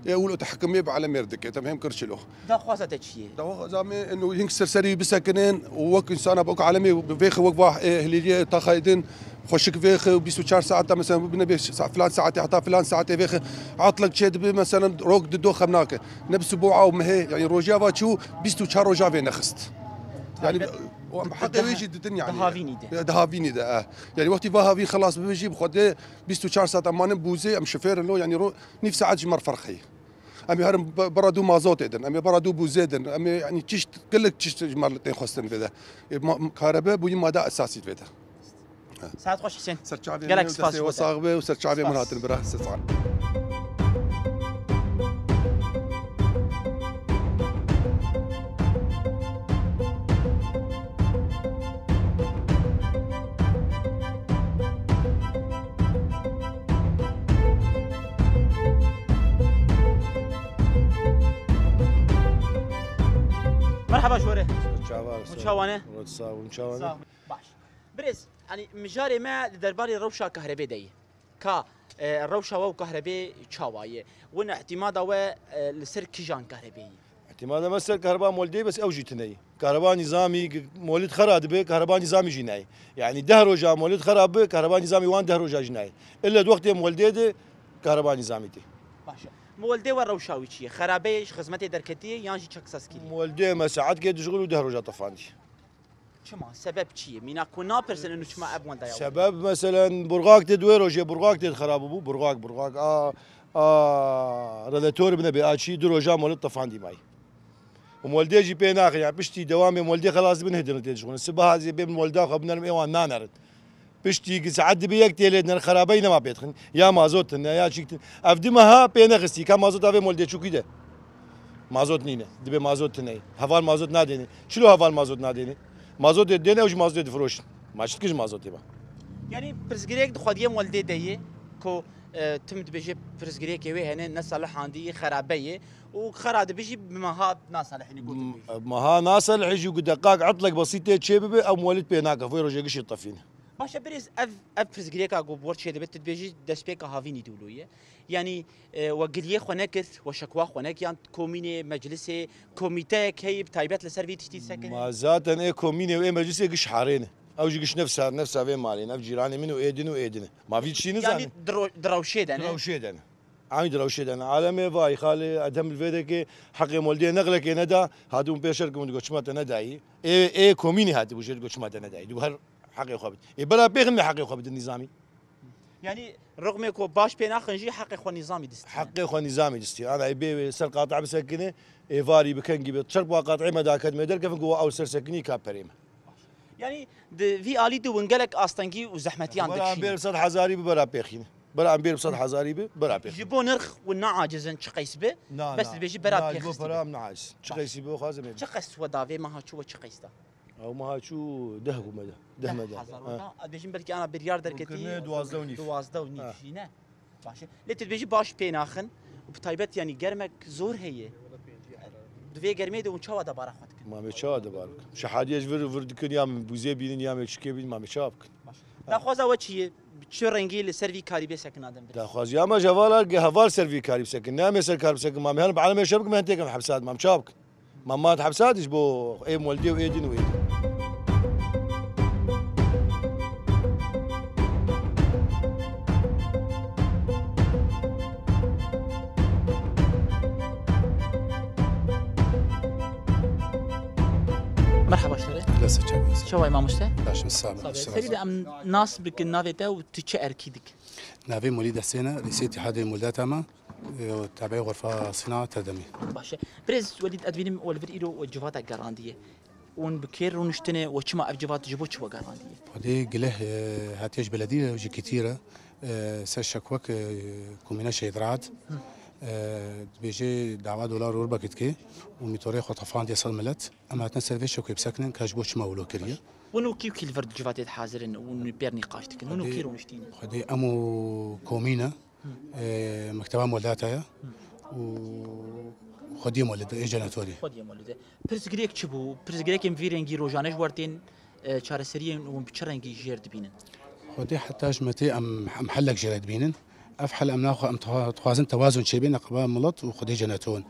Ê wilo te hikimê bi elemêr dike, te fêm kir çilo? Daxwaza te çi ye? Daxwaza me eno hîn ser serî bisekinin û wek însana, wek alemê vêxe, wek va, ê, hilîliyê taxayê din xweşik vêxe û bîst û çar saeta, mesela, bine bê sa-, filan saetê heta filan saetê vêxe, atlek çê dibe, mesela, rok di do xem nake. Ne bi siboa û mehê, yanî rojiya va çû bîst û çar roja vê nexist. Yanî, Taybet o em bi heqê wê jî didin, yanî. Di havînî de. Ya, di havînî de, e. Yanî wextî va havîn xelas bibe jî, bi Xwedê bîst û çar saeta manin bûzê, em şifêr in lo, yanî ro-, nîv saet ji me re ferq heye. Em ê herin be-, bera dû mazotê din, em ê bera dû bûzê din, em ê, yanî, çişt, gelek çişt ji me tên xwestin vê de. Ê, ma-, karebe bûyî mada esasî vê de. Saet xweş Hüseyin. Ser çavê Gelek min û spas destê ji we bo te. Sax be û ser çavê min Spas. Hatin bira. Ser çavê. Merhaba ji we re. Çawa Hûn çawa ne? Rot sağ olun, çawa ne? Sağ olun. Baş. Birêz, yanî mijarê me li derbarê rewşa kahrebê de ye. Ka, e, rewşa we û kahrebê çawa ye? Win îtimada we, e, li ser kijan kahrebê ye? Îtimada me ser kahreba moldê, bes ew jî tune ye. Kahreba nîzamî, molid xera dibe, kahreba nîzamî jî nayê. Yanî deh roja molid xera bi, kahreba nîzamî wan deh roja jî nayê. Îlle di wextê moldê de kahreba nîzamî tê. Baş e. Moldê we rewşa wî çi ye? Xerabe ye, ji xizmetê derketiye yan jî çek saz kiriye? Moldê me saetkê dişixul û deh roja tefandî. Çima? Sebeb çi ye? Mîna ku napirsinin û çima ev wenda ya? Sebeb, meselen, burxak tê, duwê rojê burxak tê xerab bû. Burxak, burxak, a, a, radiator bine bê, a çî, du roja molid tefandî may. Û moldê jî pê naxin, ya piştî dewamê moldê xelas dibin, hêdin tê dişxin. Sibaha zê bên molda xwe binerin, êwan nanerin. Piştî ki saet dibe yek tê lê diner xerabeyî nema pê dixin. Ya mazot tine, ya çîk tine. Ev di meha pê nexistî, ka mazota vê moldê çûkî de. Mazot nîne, dibê mazot tine. Heval mazot nadêne. Çilo heval mazot nadêne? Mazotê dêne, ew jî mazotê difiroşin. Ma çi dikir ji mazotê be? Yanî pirsgirêk di xwediyê moldê de ye, ku, e, tim dibêje pirsgirêkê wê hene, ne salihandî, xerabe ye. Û xera dibêjî bi meha nasalihîne, gotin dibêjî. M-, meha nasalihî jî ku deqak etlek besît tê çê bibe, ew molîd pê nake, vê rojê gişî tefîne. Baş e birêz, ev, ev pirsgirêka ku bi wir çê dibe, tu dibêjî destpêka havînî dûlo ye. Yanî, e, we giliyê xwe nekir, we şekwa xwe nekir, yan komînê, meclisê, komîteyek heye bi taybet li ser vî tiştî sekine? Ma zaten ê komînê û ê meclisê giş harê ne. Ew jî giş nefsa, nefsa vê malê ne, ev cîranê min û ê din û ê din e. Ma vî tiştî nizanin. Yanî di ro-, di rewşê de ne? Di rewşê de ne. Eynî di rewşê de ne. Alemê vay, xalê Edhem li vê dekê heqê moldê nexlekê neda, hatibûn pê şer kirin, digot çima te nedayî. Ê, ê komînê hatibû jê digot çima te nedayî. Digot her heqê xwe bid. Ê bera pêxin me heqê xwe bidin nîzamî. Yanî rixmê ku baş pê naxin jî heqê xwe nîzamî distîne. Heqê xwe nîzamî distî. Ana ê bê wê ser qata bisekine, ê varî bi kengî bi çerp wa qatê me daket me derkevin ku wa ew ser sekinî ka perê me. Yanî di vî alî de hûn gelek astengî û zehmetiyan dikişînin. Bera em bêr bi sed hezarî bi bera pêxîne. Bera em bêr bi sed hezarî bi bera pêxîne. Ji bo nirx hûn neacizin çi qeys bi? Na, bes na. Dibêjî bera pêxistine. Na, ji bo pera em neaciz. Çi qeysî bi xwazim ê. Çi qeys we da vê meha çû we çi qeys da? Ew meha çû deh bû me de. Deh me de. Deh hezar. Ha. Weta, ez bêjim belkî ana biryar derketî. Kirine duwazdeh û nîv. Duwazdeh û nîv jî ne? Baş e. Lê tu dibêjî baş pê naxin û bi taybet yanî germek zor heye. Di vê germê de hûn çawa debara xwe dikin? Ma me çawa debara bikin? Şehadiye ji vir vir dikin ya min bûzê bînin ya me çikê bînin ma me çawa bikin? Baş. Daxwaza we çi ye? Bi çi rengî li ser vî karîbê sekina din bikin? Daxwaziya me ji hevala ge heval ser vî karîb sekin. Ne em ê ser karîb sekin ma me hene bi alemê şer bikin me hene têkin hepsat ma me çawa bikin? Ma mat hepsa dî ji bo ê moldê û ê din û ê din. Merhaba şerê. Lese çawa? Çaway mamoste? Başım sağ olun. Sağ ol. Serî de em nas bikin navê te û tu çi erkî dik? Navê Molî Desêne, rîsê Îtîhadê Moldata me. Tabeyê xurfa sina tedemî. Baş e. Birêz Welîd, ez dibînim we li vir îro we civatek gerandiye. Hûn bi kê rûniştine we çima ev civat ji bo çi we gerandiye? Xwedê gileh, e, hatiye ji beledî re, ji kitî re, e, ser şekwek, e, komîna Şehîd Rahat, e, dibêje dawa dolar rûrbek dike û mîtorê xwe tefandiye ser milet. Em hatine ser vê şekwê bisekinin ka ji bo çima wilo kiriye. Hûn û kî û kî li vir civatê dihazir in û pêr nîqaş dikin? Hûn û kî rûniştîne? Xwedê em û komîne. E, mekteba Moldata ye û xwediyê Molide, ê jenatorî. Xwediyê Molide. Pirsgirêk çi bû? Pirsgirêkên vî rengî rojane ji we re tên, e, çareseriyên hûn bi çi rengî jêr dibînin? Xwedê heta ji me tê em, em helek jê re dibînin. Ev hel em naxwe, em dixwa-, dixwazin tewazun çêbê neqeba milet û xwedê jenator.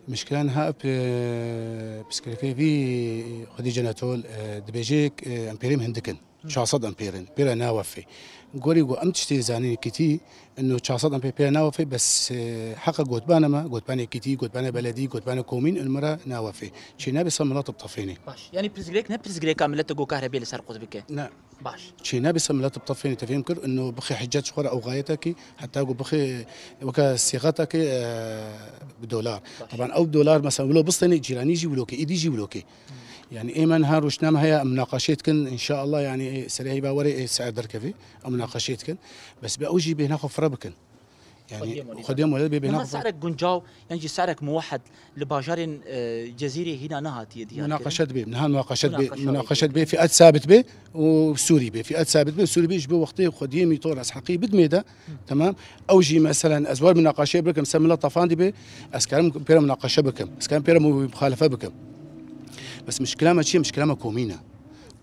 Mişkila niha ev, e, pirsgirêkê vî xwedê jenator, e, dibêje, e, em pêrê min hindik in. Çar sed em pêrin, pêra nawefê. Gorî ku em tiştê zanîn kitî, ino çar sed em pê pêra nawefê, bes, e, heqa gotbana me, gotbanê kitî, gotbanê beledî, gotbanê komîn, in me re nawefê. Çê nabe ser milet bi tefênê. Baş. Yanî pirsgirêk ne pirsgirêka milete ku kahrebe li ser qut bike? Ne. Baş. Çê nabe ser milet bi tefênê, te fêm kir, ino bixê hicet ji xwe re ew xayeta kî, heta ku bixê weke sîxeta kî, e, bi dolar. Baş. Teban ew dolar mesela wilo bistênê, cîranî jî wilo kê, îdî jî wilo kê. Yani ê me niha rûşname heye, em munaqeşê dikin, înşaallah, yani serê heyva were ê sier derkevê, em munaqeşê dikin. Bes be ew jî bêhna xwe fireh bikin. Yani Xwediyê Molî. Xwediyê Molî bê bêhna Niha xwe fireh. Serek guncaw, yan jî serek muwehed li bajarên, e, Cezîrê hîna nehatiye diyar kirin. Munaqeşe dibe, niha munaqeşe dibe, Munaqeşe munaqeşe dibe. Dibe, fiyat sabit be û Sûrî be, fiyat sabit be û Sûrî be, ji bo wextê xwediyê mîtor ez heqî bidmê de, Tamam. Ew jî mesela ez war munaqeşe bikim, ser milet tefandî be, ez karim pêra munaqeşe bikim. Ez karim pêra mu-, muxalefe bikim. Bes mişkila me çi ye? Mişkila me komîn e.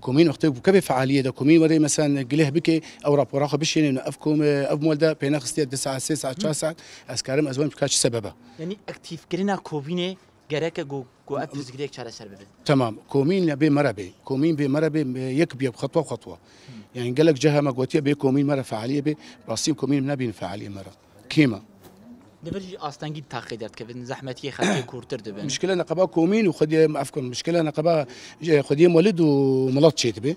Komîn wextê ku kevê fealiyê de, komîn were mesela gileh bike, ew rapora xwe bişêne, ev kom-, ev molde pênexistiye du saet, sê saet, çar saet, ez karim ez werim ka çi sebeb e. Yanî aktîfkirina komînê Gerek e ku, ku ev pirsgirêk çareser bibe. Tamam. Komîn bê me re bê. Komîn bê me re bê, yek bi yek, xetwa xetwa. Yani gelek cih me gotiye bê komîn me re fealiyê bê. Rastî komîn nabîn fealiyê me re. Kêm e. Li vir jî astengî bi taqê derdikevin, zehmetiyê xelkê kûrtir dibin. Mişkile neqeba komîn û xwediyê, ef kun, mişkile neqeba, e, xwediyê Molid û milet çê dibe.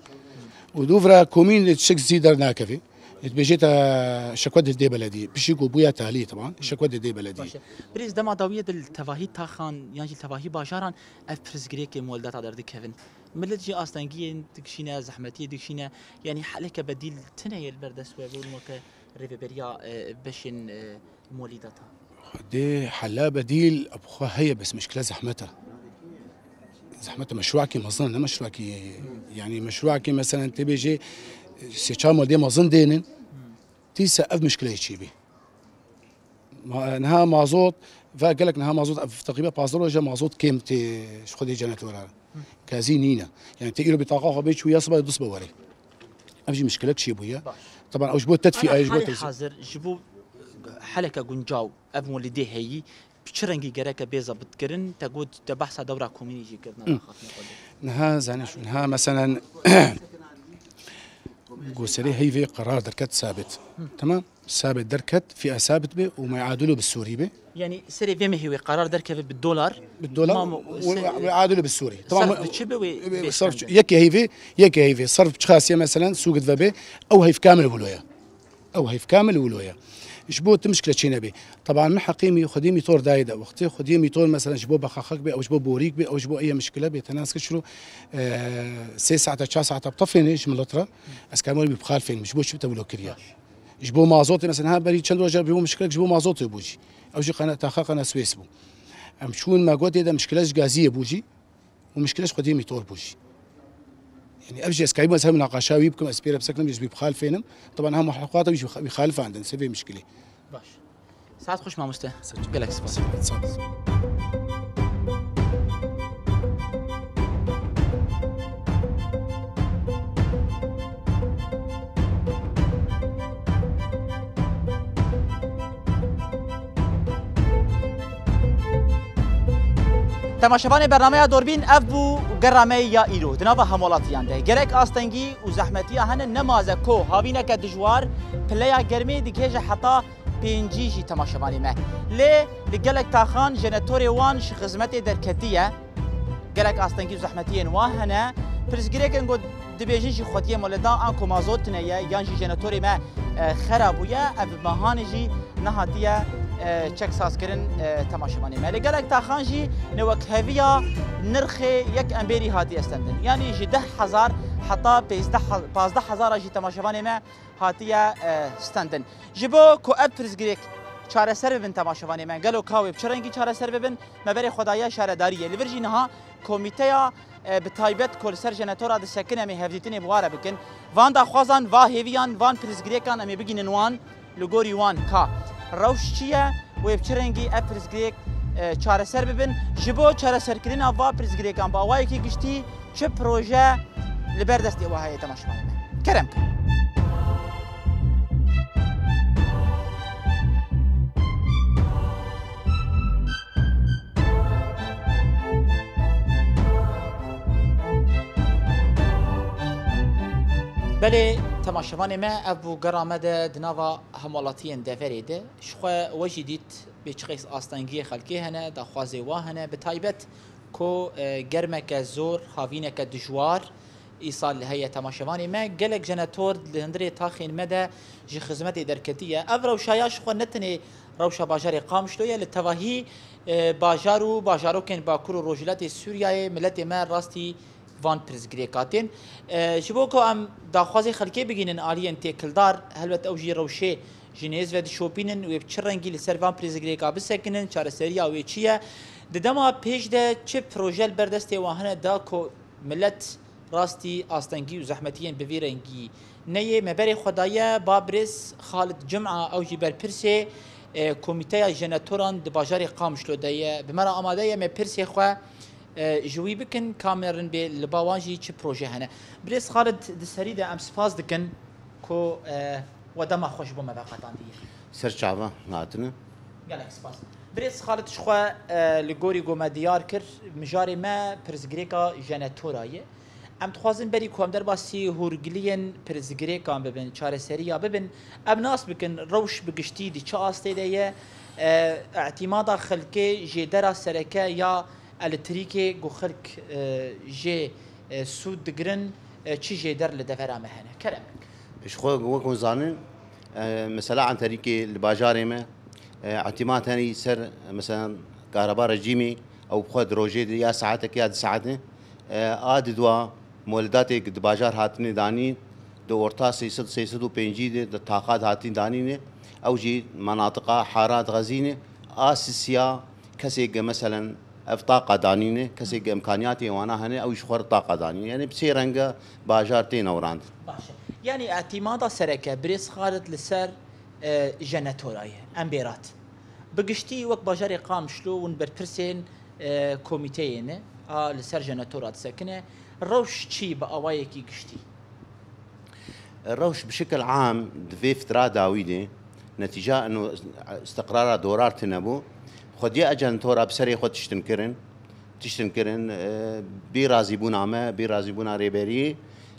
Û dûv re komîn tiştek zî dernakeve. Dibêje te şekwe didê belediyê. Piştî ku bûye talî, teban, şekwe didê belediyê. Baş e. Birêz, dema dawiyê de li tevahî taxan yan jî li tevahî bajaran ev pirsgirêkê molda te derdikevin. Millet jî astengiyên dikişîne, zehmetiyê dikişîne. Yanî heleke bedîl tune ye li ber dest we, bo weke rêveberiya, e, beşên, e, molîdata? Xwedê hela bedîl bi xwe heye, bes mişkile zehmet e. Zehmet e, meşruakî mezin, ne meşruakî, yanî meşruakî meselen tê bêjê sê çar molîdê mezin dênin. Dîsa ev mişkileyê çêbî. Ma-, niha mazot, ve gelek niha mazot, ev teqrîben pazdeh roje mazot kêm tê ji xwedê jenetora. Kezî nîne. Yani tê îro bitaqa xwe bê çûye, siba dust be were. Ev jî mişkilek çêbûye. Baş. Teban ew ji bo tedfî, Ana ew ji bo halê tevzî. Hazir ji bo heleke guncaw ev molîdê heyî, bi çi rengî gereke bê zebitkirin? Te got te behsa dewra komînî jî kir, Hı. Niha zanî şu, niha meselen Goserê heyvê qerar derket sabit. Hı. Tamam? Sabit derket, fîya sabit be û meadûlo bi Sûrî be. Yanî serê vê mehê wê qerar derkeve bi dolar. Bi dolar Mamo, û, se-, û, û adûlo bi Sûrî. Tamam. Serf bi çi be wê, e, bê serf stende? Yekê heyvê, yekê heyvê. Serf çi xasiye meselen sûgit ve be, ew heyv kamil wilo ye. Ew heyv kamil wilo ye. Ji bo tu mişkile çê nebe. Teban min heqê mî xwedî mîtor dayê de. Wextê xwedî mîtor meselen ji bo bexaxek be, ew ji bo borîk be, ew ji bo eye mişkile be. Te nas kir şiro, e, sê saete, çar saete bi tefêne ji milet re. Ez karim were bî bixalifênim. Ji bo çi bi te wilo kiriye? Ji bo mazotê, mesela, ha berî çend roja bî bû mişkilek ji bo mazotê bû jî. Ew jî qene, taxa qene Swês bû. Em çûn me gotê de mişkile ji gaziyê bû jî û mişkile ji xwediyê mîtor bû jî. Yani ev jî ez kayî ez hev naqaşa wî bikim, ez pê re bisekinim, ez wî bixalifênim. Teban ha muhaqata wî jî wî xalifandin, se vê mişkilê. Baş. Saet xweş mamoste. Gelek spas. Sağ ol. Temaşevanê bernameya Dorbîn, ev bû gera me ya îro. Di nava hemwelatiyan de gerek astengî û zehmetiya hene, nemaze ku havîneke dijwar, pileya germê digihêje heta pêncî jî temaşevanê me. Lê li gelek taxan jenetorê wan ji xizmetê derketiye. Gelek astengî û zehmetiyên wan hene. Pirsgirêkên ku dibêjin jî xwediyê moleda an ku mazot tune ye yan jî jenetorê me, e, xera bûye, ev bi mehanê jî nehatiye, e, çeksazkirin, e, temaşevanê me. Li gelek taxan jî newekheviya nirxê yek emberî hatiye stendin. Yanî ji deh hezar heta pêzdeh, pazdeh hezara jî temaşevanê me hatiye, e, stendin. Ji bo ku ev pirsgirêk çareser bibin temaşevanê me, gelo ka wê bi çi rengî çareser bibin? Me berê xwe daye şaredariyê. Li vir jî niha komîteya, e, bi taybet ku li ser jenetora disekin em ê hevdîtinê bi wa re bikin. Van daxwazan, va hêviyan, van pirsgirêkan em ê bigînin wan, li gorî wan ka rewş çi ye? Wê bi çi rengî ev pirsgirêk, e, çareser bibin? Ji bo çareserkirina va pirsgirêkan bi awayekî giştî çi proje li ber destê we heye temaşevanê me? Kerem. Belê, temaşevanê me, ev bû gera me de di nava hemwelatiyên deverê de. Ji xwe we jî dît bê çi qeys astengiyê xelkê hene, daxwazê wa hene, bi taybet ku, e, germeke zor, havîneke dijwar îsal heye temaşevanê me. Gelek jenetor li hundirê taxên me de ji xizmetê derketiye. Ev rewşa ya ji xwe ne tenê rewşa bajarê Qamişlo ye, li tevahî, e, bajar û bajarokên Bakur û Rojhilatê Sûriyeyê miletê me rastî van pirsgirêka tên. E, ji bo ku em daxwazê xelkê bigînin aliyên têkildar, helbet ew jî rewşê ji nêz ve dişopînin, wê bi çi rengî li ser van pirsgirêka bisekinin, çareseriya wê çi ye? Di dema pêş de çi proje li ber destê wan hene da ku milet rastî astengî û zehmetiyên bi vî rengî neyê? Me berê xwe daye ba birêz Xalid Cuma, ew jî berpirsê, e, Komîteya Jenetoran di bajarê Qamişlo de ye. Bi me re amade ye, me pirsê xwe e, ji wî bikin, ka me rin bê li ba wan jî çi proje hene. Birêz Xalid, di serî de em spas dikin ku, e, we dema xwe ji bo me veqetandiye. Ser çava hatine. Gelek spas. Birêz Xalid, ji xwe, e, li gorî ku me diyar kir, mijarê me pirsgirêka jenetora ye. Em dixwazin berî ku em derbasî hûrgiliyên pirsgirêkan bibin, çareseriya bibin, em nas bikin rewş bi giştî di çi astê de ye, e, îtîmada xelkê jêdera sereke ya elektrîkê ku xelk, e, jê, e, sûd digirin, e, çi jêder li devera me hene? Kerem. Ji xwe wek hûn zanin, e, mesela Enterîkê li bajarê me, e, îtîmat hene ser, mesela, kahreba rejîmî, ew bi xwe di rojê de ya saetek ya du saetê, e, a di dua molidatê di bajar hatine danîn, di orta sê sed, sê sed û pêncî de, di taxa de hatin danîne, ew jî menatiqa hara dixezîne, a sisiya kesê ke, meselen, ev taqa danîne, kesê ke imkaniyatê wana hene, ew ji xwe re taqa danîne. Yani bi sê renge bajar tê newrandin. Baş e. Yani îtîmada sereke birêz Xalid li ser, e, jenetora ye, em bêrat. Bi giştî wek bajarê Qamişlo hûn berpirsên, e, komîteyê ne, a li ser jenetora disekine. Rewş çi bi awayekî giştî? Rewş bi şekil am di vê fitra dawî de netîca ino istiqrara dolar tune bû. Xwediya jenetora bi serê xwe tiştin kirin. Tiştin kirin, e, bê razîbûna me, bê razîbûna rêberiyê,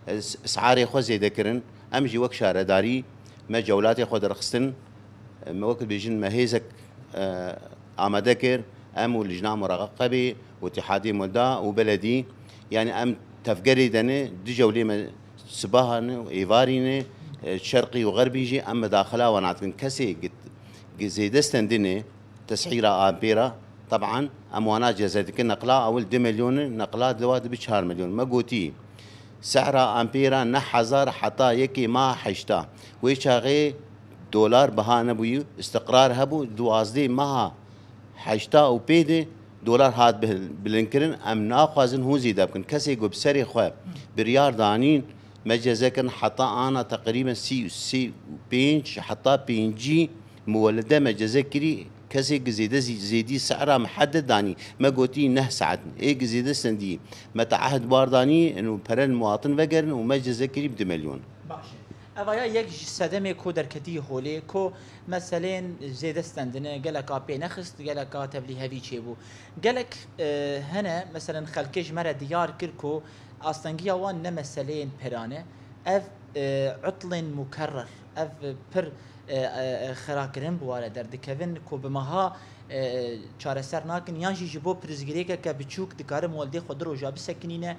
e, s-, siarê xwe zêde kirin. Em jî wek şaredarî me cewlatê xwe derxistin. E, me wek dibêjin me hêzek, e, amade kir. Em û Lijna Muraqebê û Îtîhadê Molda û beledî, yani em tevgerê de ne, du cewlê me sibaha ne û êvarî ne, e, şerqî û xerbî jî em midaxila wana dikin. Kesê gi, gi zêde stendinê, tesîra ampêra, teban em wana ceze dikin, neqla ewil du milyon e, neqla dewa dibi çar milyon. Me gotî, sehra ampêra neh hezar heta yekê meha heşta. Wê çaxê dolar biha nebûyî, istiqrar hebû, duwazdeh meha heşta û pê de dolar hat bil-, bilindkirin, em naxwazin hûn zêde bikin. Kesê ku bi serê xwe biryar danîn, me ceze kirin heta ana teqrîben sî û sê û pênc heta pêncî muwelide me ceze kirî, kesê ki zêde zî-, zêdî sehra me hede danî, me gotî neh saet, ê ki zêde sendî, me teahid bar danî, û pere li muwatin vegerin û me ceze kirî bi du milyon. Baş e. Ev aya yek ji sedemê ku derketî holê, ku meselên zêde stendine, geleka pê nexist, geleka tevlî hevî çêbû. Gelek, e, hene, meselen xelkê ji me re diyar kir ku astengiya wan ne meseleyên piran e. Ev, e, utlên mukerrer, ev pir, e, e, e, xirakirin bi wan re derdikevin ku bi meha, e, çareser nakin, yan jî ji bo pirsgirêkeke biçûk dikare moldê xwe du roja bisekinîne,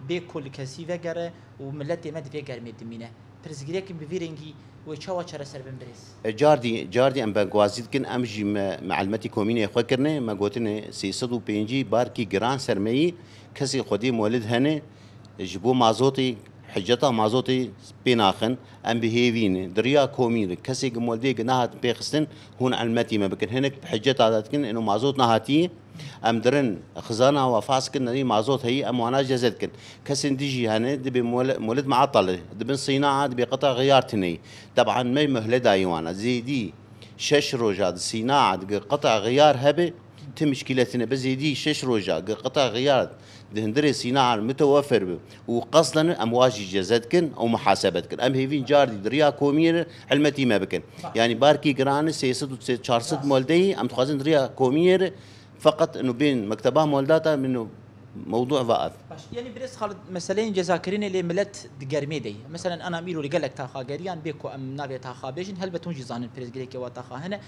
bê ku li kesî vegere û miletê me di vê germê dimîne. Pirsgirêkên bi vî rengî wê çawa çareser bin birêz? E, cardî, cardî em bengwazî dikin, em jî me, me elmetî komînê xwe kirine, me gotine sê sed û pêncî barkî giran ser me yî, kesê xwedî molid hene, ji bo mazotê, hiceta mazotê pê naxin, em bi hêvî ne. Di riya komîn re, kesê ki moldê ki nehat pêxistin, hûn elmetî me bikin. Hinek bi hiceta de dikin, ino mazot nehatî, em dirin, xizana we fas kin, nerî mazot heyî, em wana ceze dikin. Kesên dijî hene, dibê mole-, molid meatal e, dibin sînaa, dibê qeta xiyar tune ye. Teban me muhle dayî wana, zêdî şeş roja di sînaa, di qeta xiyar hebe, ti mişkîletine bi zêdî şeş roja, gi qeta xiyar di hundirê sînaa mitewefer be û qesden em wa jî ceze dikin û muhasebe dikin. Em hêvîn cardî di riya komiyê re helmetî me bikin. Yanî barkî giran e, sê sed û çar sed moldeyî, em dixwazin di riya komiyê re feqet ino bên mekteba moldata min û mewdû va ev. Baş, yanî birêz Xalid, meseleyên cezakirinê lê milet di germê de ye. Meselen, ana îro li gelek taxa geriyan bê ku em navê taxa bêjin, helbet hûn jî zanin pirsgirêkê wa taxa hene.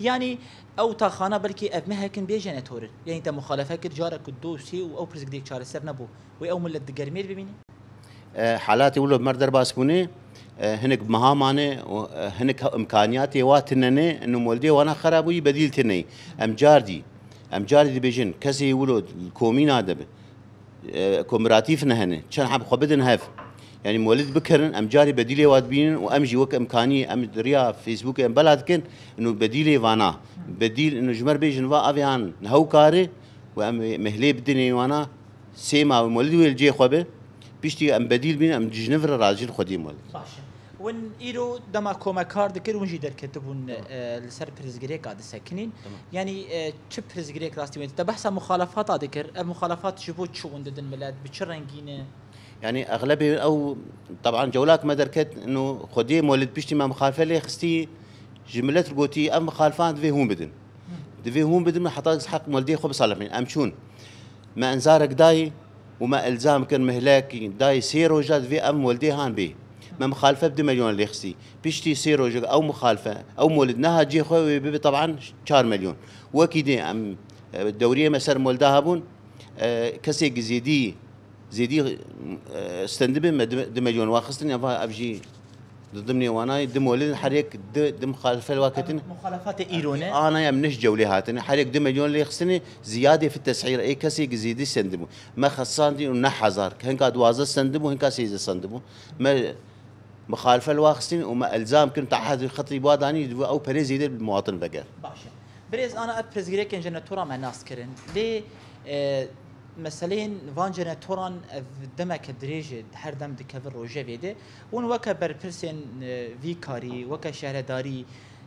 Yanî ew taxana belkî ev mehek in bê jenetor in. Yanî te muxalefe kir, carek ku du sê û ew pirsgirêk çareser nebû. Wê ew milet di germê de bimîne? E, halatê wilo bi me re derbas bûne, e, hinek meha mane û, e, hinek imkaniyatê wa tune ne, ino moldê wana xera bûyî, bedîl tune ye. Em cardî, em cardî dibêjin, kesê wilo li komîna de be, e, komiratîf nehene, çend heb xwe bidin hev. Yanî molid bikirin, em carî bedîlê wa dibînin û em jî wek imkanî em di riya Facebookê em bela dikin, ino bedîlê vana. Bedîl, ino ji me re bêjin va evê han hewkar e û em mehlê bidinê wana, sê ma molid wê li cê xwe be, piştî em bedîl bînin, em ji niv re rajin xwedî molid. Baş e. Win îro dema ku me kar dikir, win jî derketibûn, Tamam. e, li ser pirsgirêka disekinin. Tamam. Yanî, e, çi pirsgirêk rastî wê? Te behsa muxalefata dikir. Ev muxalefat ji bo çi win didin milet? Bi çi rengî ne? Yanî exlebê ew, teban cewlak me derket, ino xwediyê molid piştî me muxalife lê xistî, ji milet re gotî, ev muxalifan divê hûn bidin. Divê hûn bidin, heta heq moldê xwe bisalixînin. Em çûn. Me enzarek dayî û me elzam kir mihlekî dayî sê roja divê ev moldê han bê. Me muxalife bi du milyon lê xistî. Piştî sê rojek ew muxalife, ew molid nehat cê xwe wê bibe teban çar milyon. Wekî dê em, e, dewriyê me ser molda hebûn, e, kesê ki zêdî, zêdî, e, stendibe me du, du milyon wa xistin, ya va ev jî Di dimnê wanayê du molidin her yek du, du muxalife li wa ketin. Muxalefate îro ne? Ana em niş cewlê hatine. Her yek du milyon lê xistine, ziyadê fi tes'îr. Ê kesê gi zêdî sendibû. Me xesandî û neh hezar. Hinka duwazdeh sendibû, hinka sêzdeh sendibû. Me muxalife li wa xistin û me elzam kirin, taehedî xetî wa danî, divê ew perê zêde bi muwatin veger. Baş e. Birêz ana ev pirsgirêkên jenetoran me nas kirin. Lê, e, meseleyên van jenetoran ev demeke dirêj e, her dem dikeve rojevê de. Hûn weke berpirsên, e, vî karî, weke şehredarî,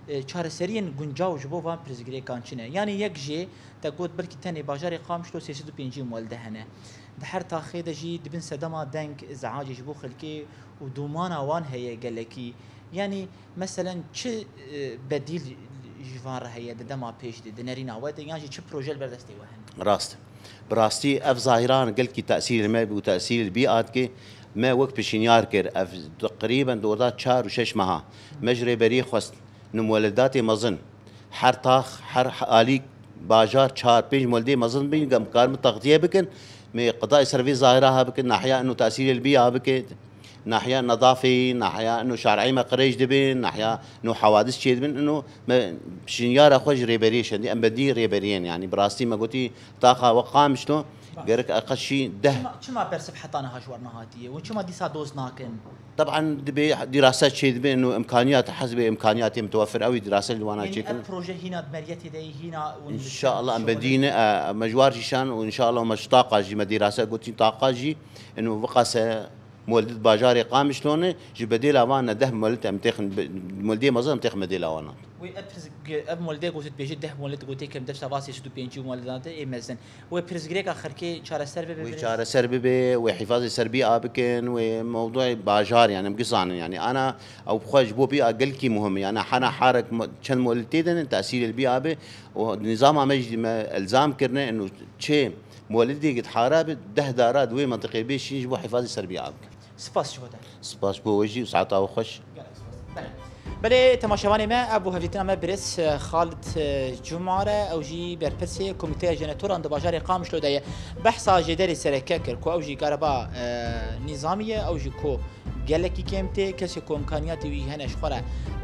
e, çareseriyên guncaw ji bo van pirsgirêkan çi ne? Yanî yek jê te got belkî tenê bajarê Qamişlo sê sed û pêncî molide hene. Di her taxê de jî dibin sedema deng, zeacê ji bo xelkê û domana wan heye gelekî. Yanî meselen çi, e, bedîl ji van re heye di dema pêş de, di nerîna we de, yan jî çi proje li ber destê we hene? Rast. Bi rastî ev zahiran gelkî tesîrê me bû, tesîrê li bî a dike. Me wek pişinyar kir, ev teqrîben di orda çar û şeş meha me ji rêberiyê xwest, nû muweledatê mezin, her tax, her alî bajar çar pênc muweledê mezin bîn, em karin textiye bikin. Me qedayê ser vê zahira ha bikin, nahiya ino tesîrê li bî a bike, nahiya nedafê, nahiya ino şarî me qirêj dibin, nahiya ino hewadis çê dibin, ino me şinyara xwe ji rêberiyê şendî, em bedî rêberiyên, yanî bi rastî me gotî taxa we Qamişlo, gerek eqeşî deh. Çima, çima bersiv heta niha ji we re nehatiye? Hûn çima dîsa doz nakin? Teban dibê dîrase çê dibe, û imkaniyat, hesbê imkaniyatê mitewefir ew ê dîrase li wana çêkin. Ev proje hîna di meriyetê de ye, hîna hûn... Înşallah em bedîne, e, me ji war jî şan û înşallah me ji taqa jî me dîrase gotî taqa jî, û viqase muweldit bajarê Qamişlo ne, ji bedêla wan ne deh muweldit em têxin, muweldiyê mezin em têxin bedêla wan. Wê ev pirs-, ev muweldê ku tu dibêjî deh muweldit ku têkim def sava sê sed û pêncî muweldidan te ê mezin. Wê pirsgirêka xelkê çareser bibe. Wê çareser bibe, wê hîfazê ser bî a bikin, wê mewdûyê bajar, yani, em gizanin, yani, ana ew bi xwe ji bo bî a gelkî muhim e, yani, hana harek me-, çend molîtê de ne, tesîrê li bî a be, û nîzama me jî me elzam kirine, û çê molîtê git hara be, deh dara di wê mentiqê bê şîn ji bo hîfazê ser bî a bikin. Spas ji bo te. Spas bo we jî û saeta we xweş. Gelek spas. Belê. Belê, temaşevanê me, ev bû hevdîtina me birêz, e, Xalid, e, Cumare, ew jî berpirsê Komîteya Jenetoran di bajarê Qamişlo de ye. Behsa jêderê sereke kir ku ew jî kareba, e, nîzamî ye, ew jî ku gelekî kêm tê, kesê ku imkaniyatê wî hene ji xwe re,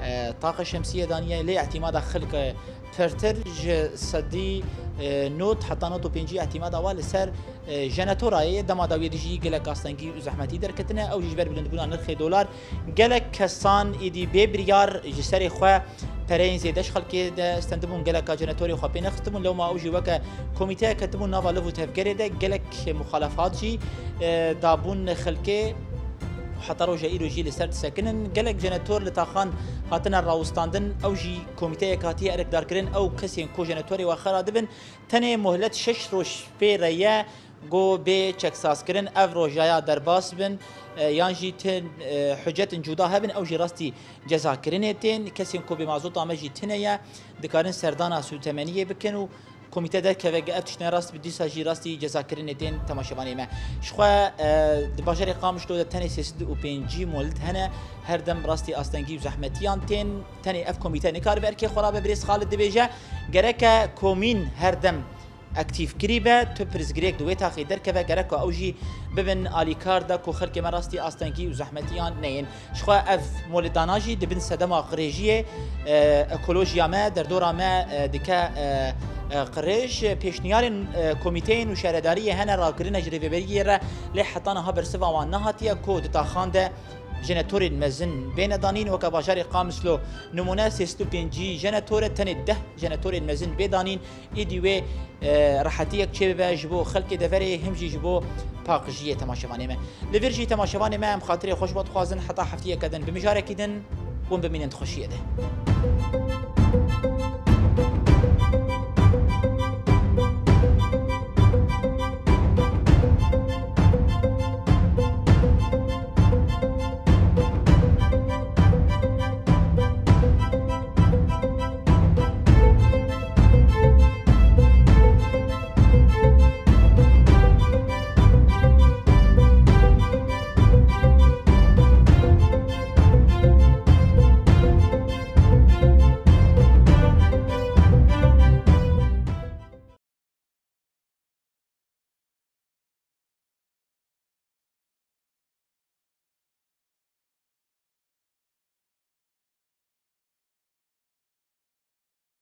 e, taqa şemsiyê daniye, lê îtîmada xelk, e, pirtir ji sedî, e, nod heta nod û pêncî îtîmada wa li ser, e, jenetora ye. Dema dawiyê dijî gelek astengî û zehmetî derketine. Ew jî ji ber bilindbûna nirxê dolar gelek kesan êdî bê biryar ji serê xwe pereyên zêde ji xelkê de stendibûn. Geleka jenetorê xwe pê nexistibûn. Lewma ew jî weke komîteyek ketibûn nava liv û tevgerê de. Gelek muxalefat jî, e, dabûn xelkê. Heta roja îro jî li ser disekinin. Gelek jenetor li taxan hatine rawistandin. Ew jî komîteyek hatiye erkdarkirin. Ew kesên ku jenetorê we xera dibin, tenê muhlet şeş roj pê re ye ku bê çeksazkirin. Ev rojaya derbas bin, e, yan jî tin, e, hucetin cuda hebin, ew jî rastî cezakirinê tên. Kesên ku bê mazota me jî tine ye, dikarin serdana sûtemeniyê bikin û komîte derkeve, ge ev tiştine rast bi, dîsa jî rastî cezakirinê tên temaşevanê me. Ji xwe, e, di bajarê Qamişlo de tenê sê sed û pêncî molît hene, her dem rastî astengî û zehmetiyan tên. Tenê ev komîte nikaribe erkê xwe rabe, birêz Xalid dibêje, gereke komîn her dem aktîf kirî be, tu pirsgirêk di wê taxê derkeve, gereka ew jî bibin alîkar de ku xelkê me rastî astengî û zehmetiyan neyên. Ji xwe ev molîdana jî di bin sedema qirêjiyê, e, ekolojiya me, derdora me, e, dike, e, e, qirêj. Pêşniyarên, e, komîteyên û şaredariyê hene rakirine ji rêveberiyê re, lê heta niha bersiva wan nehatiye ku di taxan de jenetorên mezin bêne danîn. Weke bajarê Qamişlo nimûne, sê sed û pêncî jenetor e, tenê deh jenetorên mezin bê danîn. Êdî wê, e, rehetiyek çêbibe ji bo xelkê deverê, him jî ji bo paqijiyê temaşevanê me. Li vir jî temaşevanê me, em xatirê xwe ji we dixwazin, heta heftiyeke din bi mijarekî din, hûn bimînin di xweşiyê de.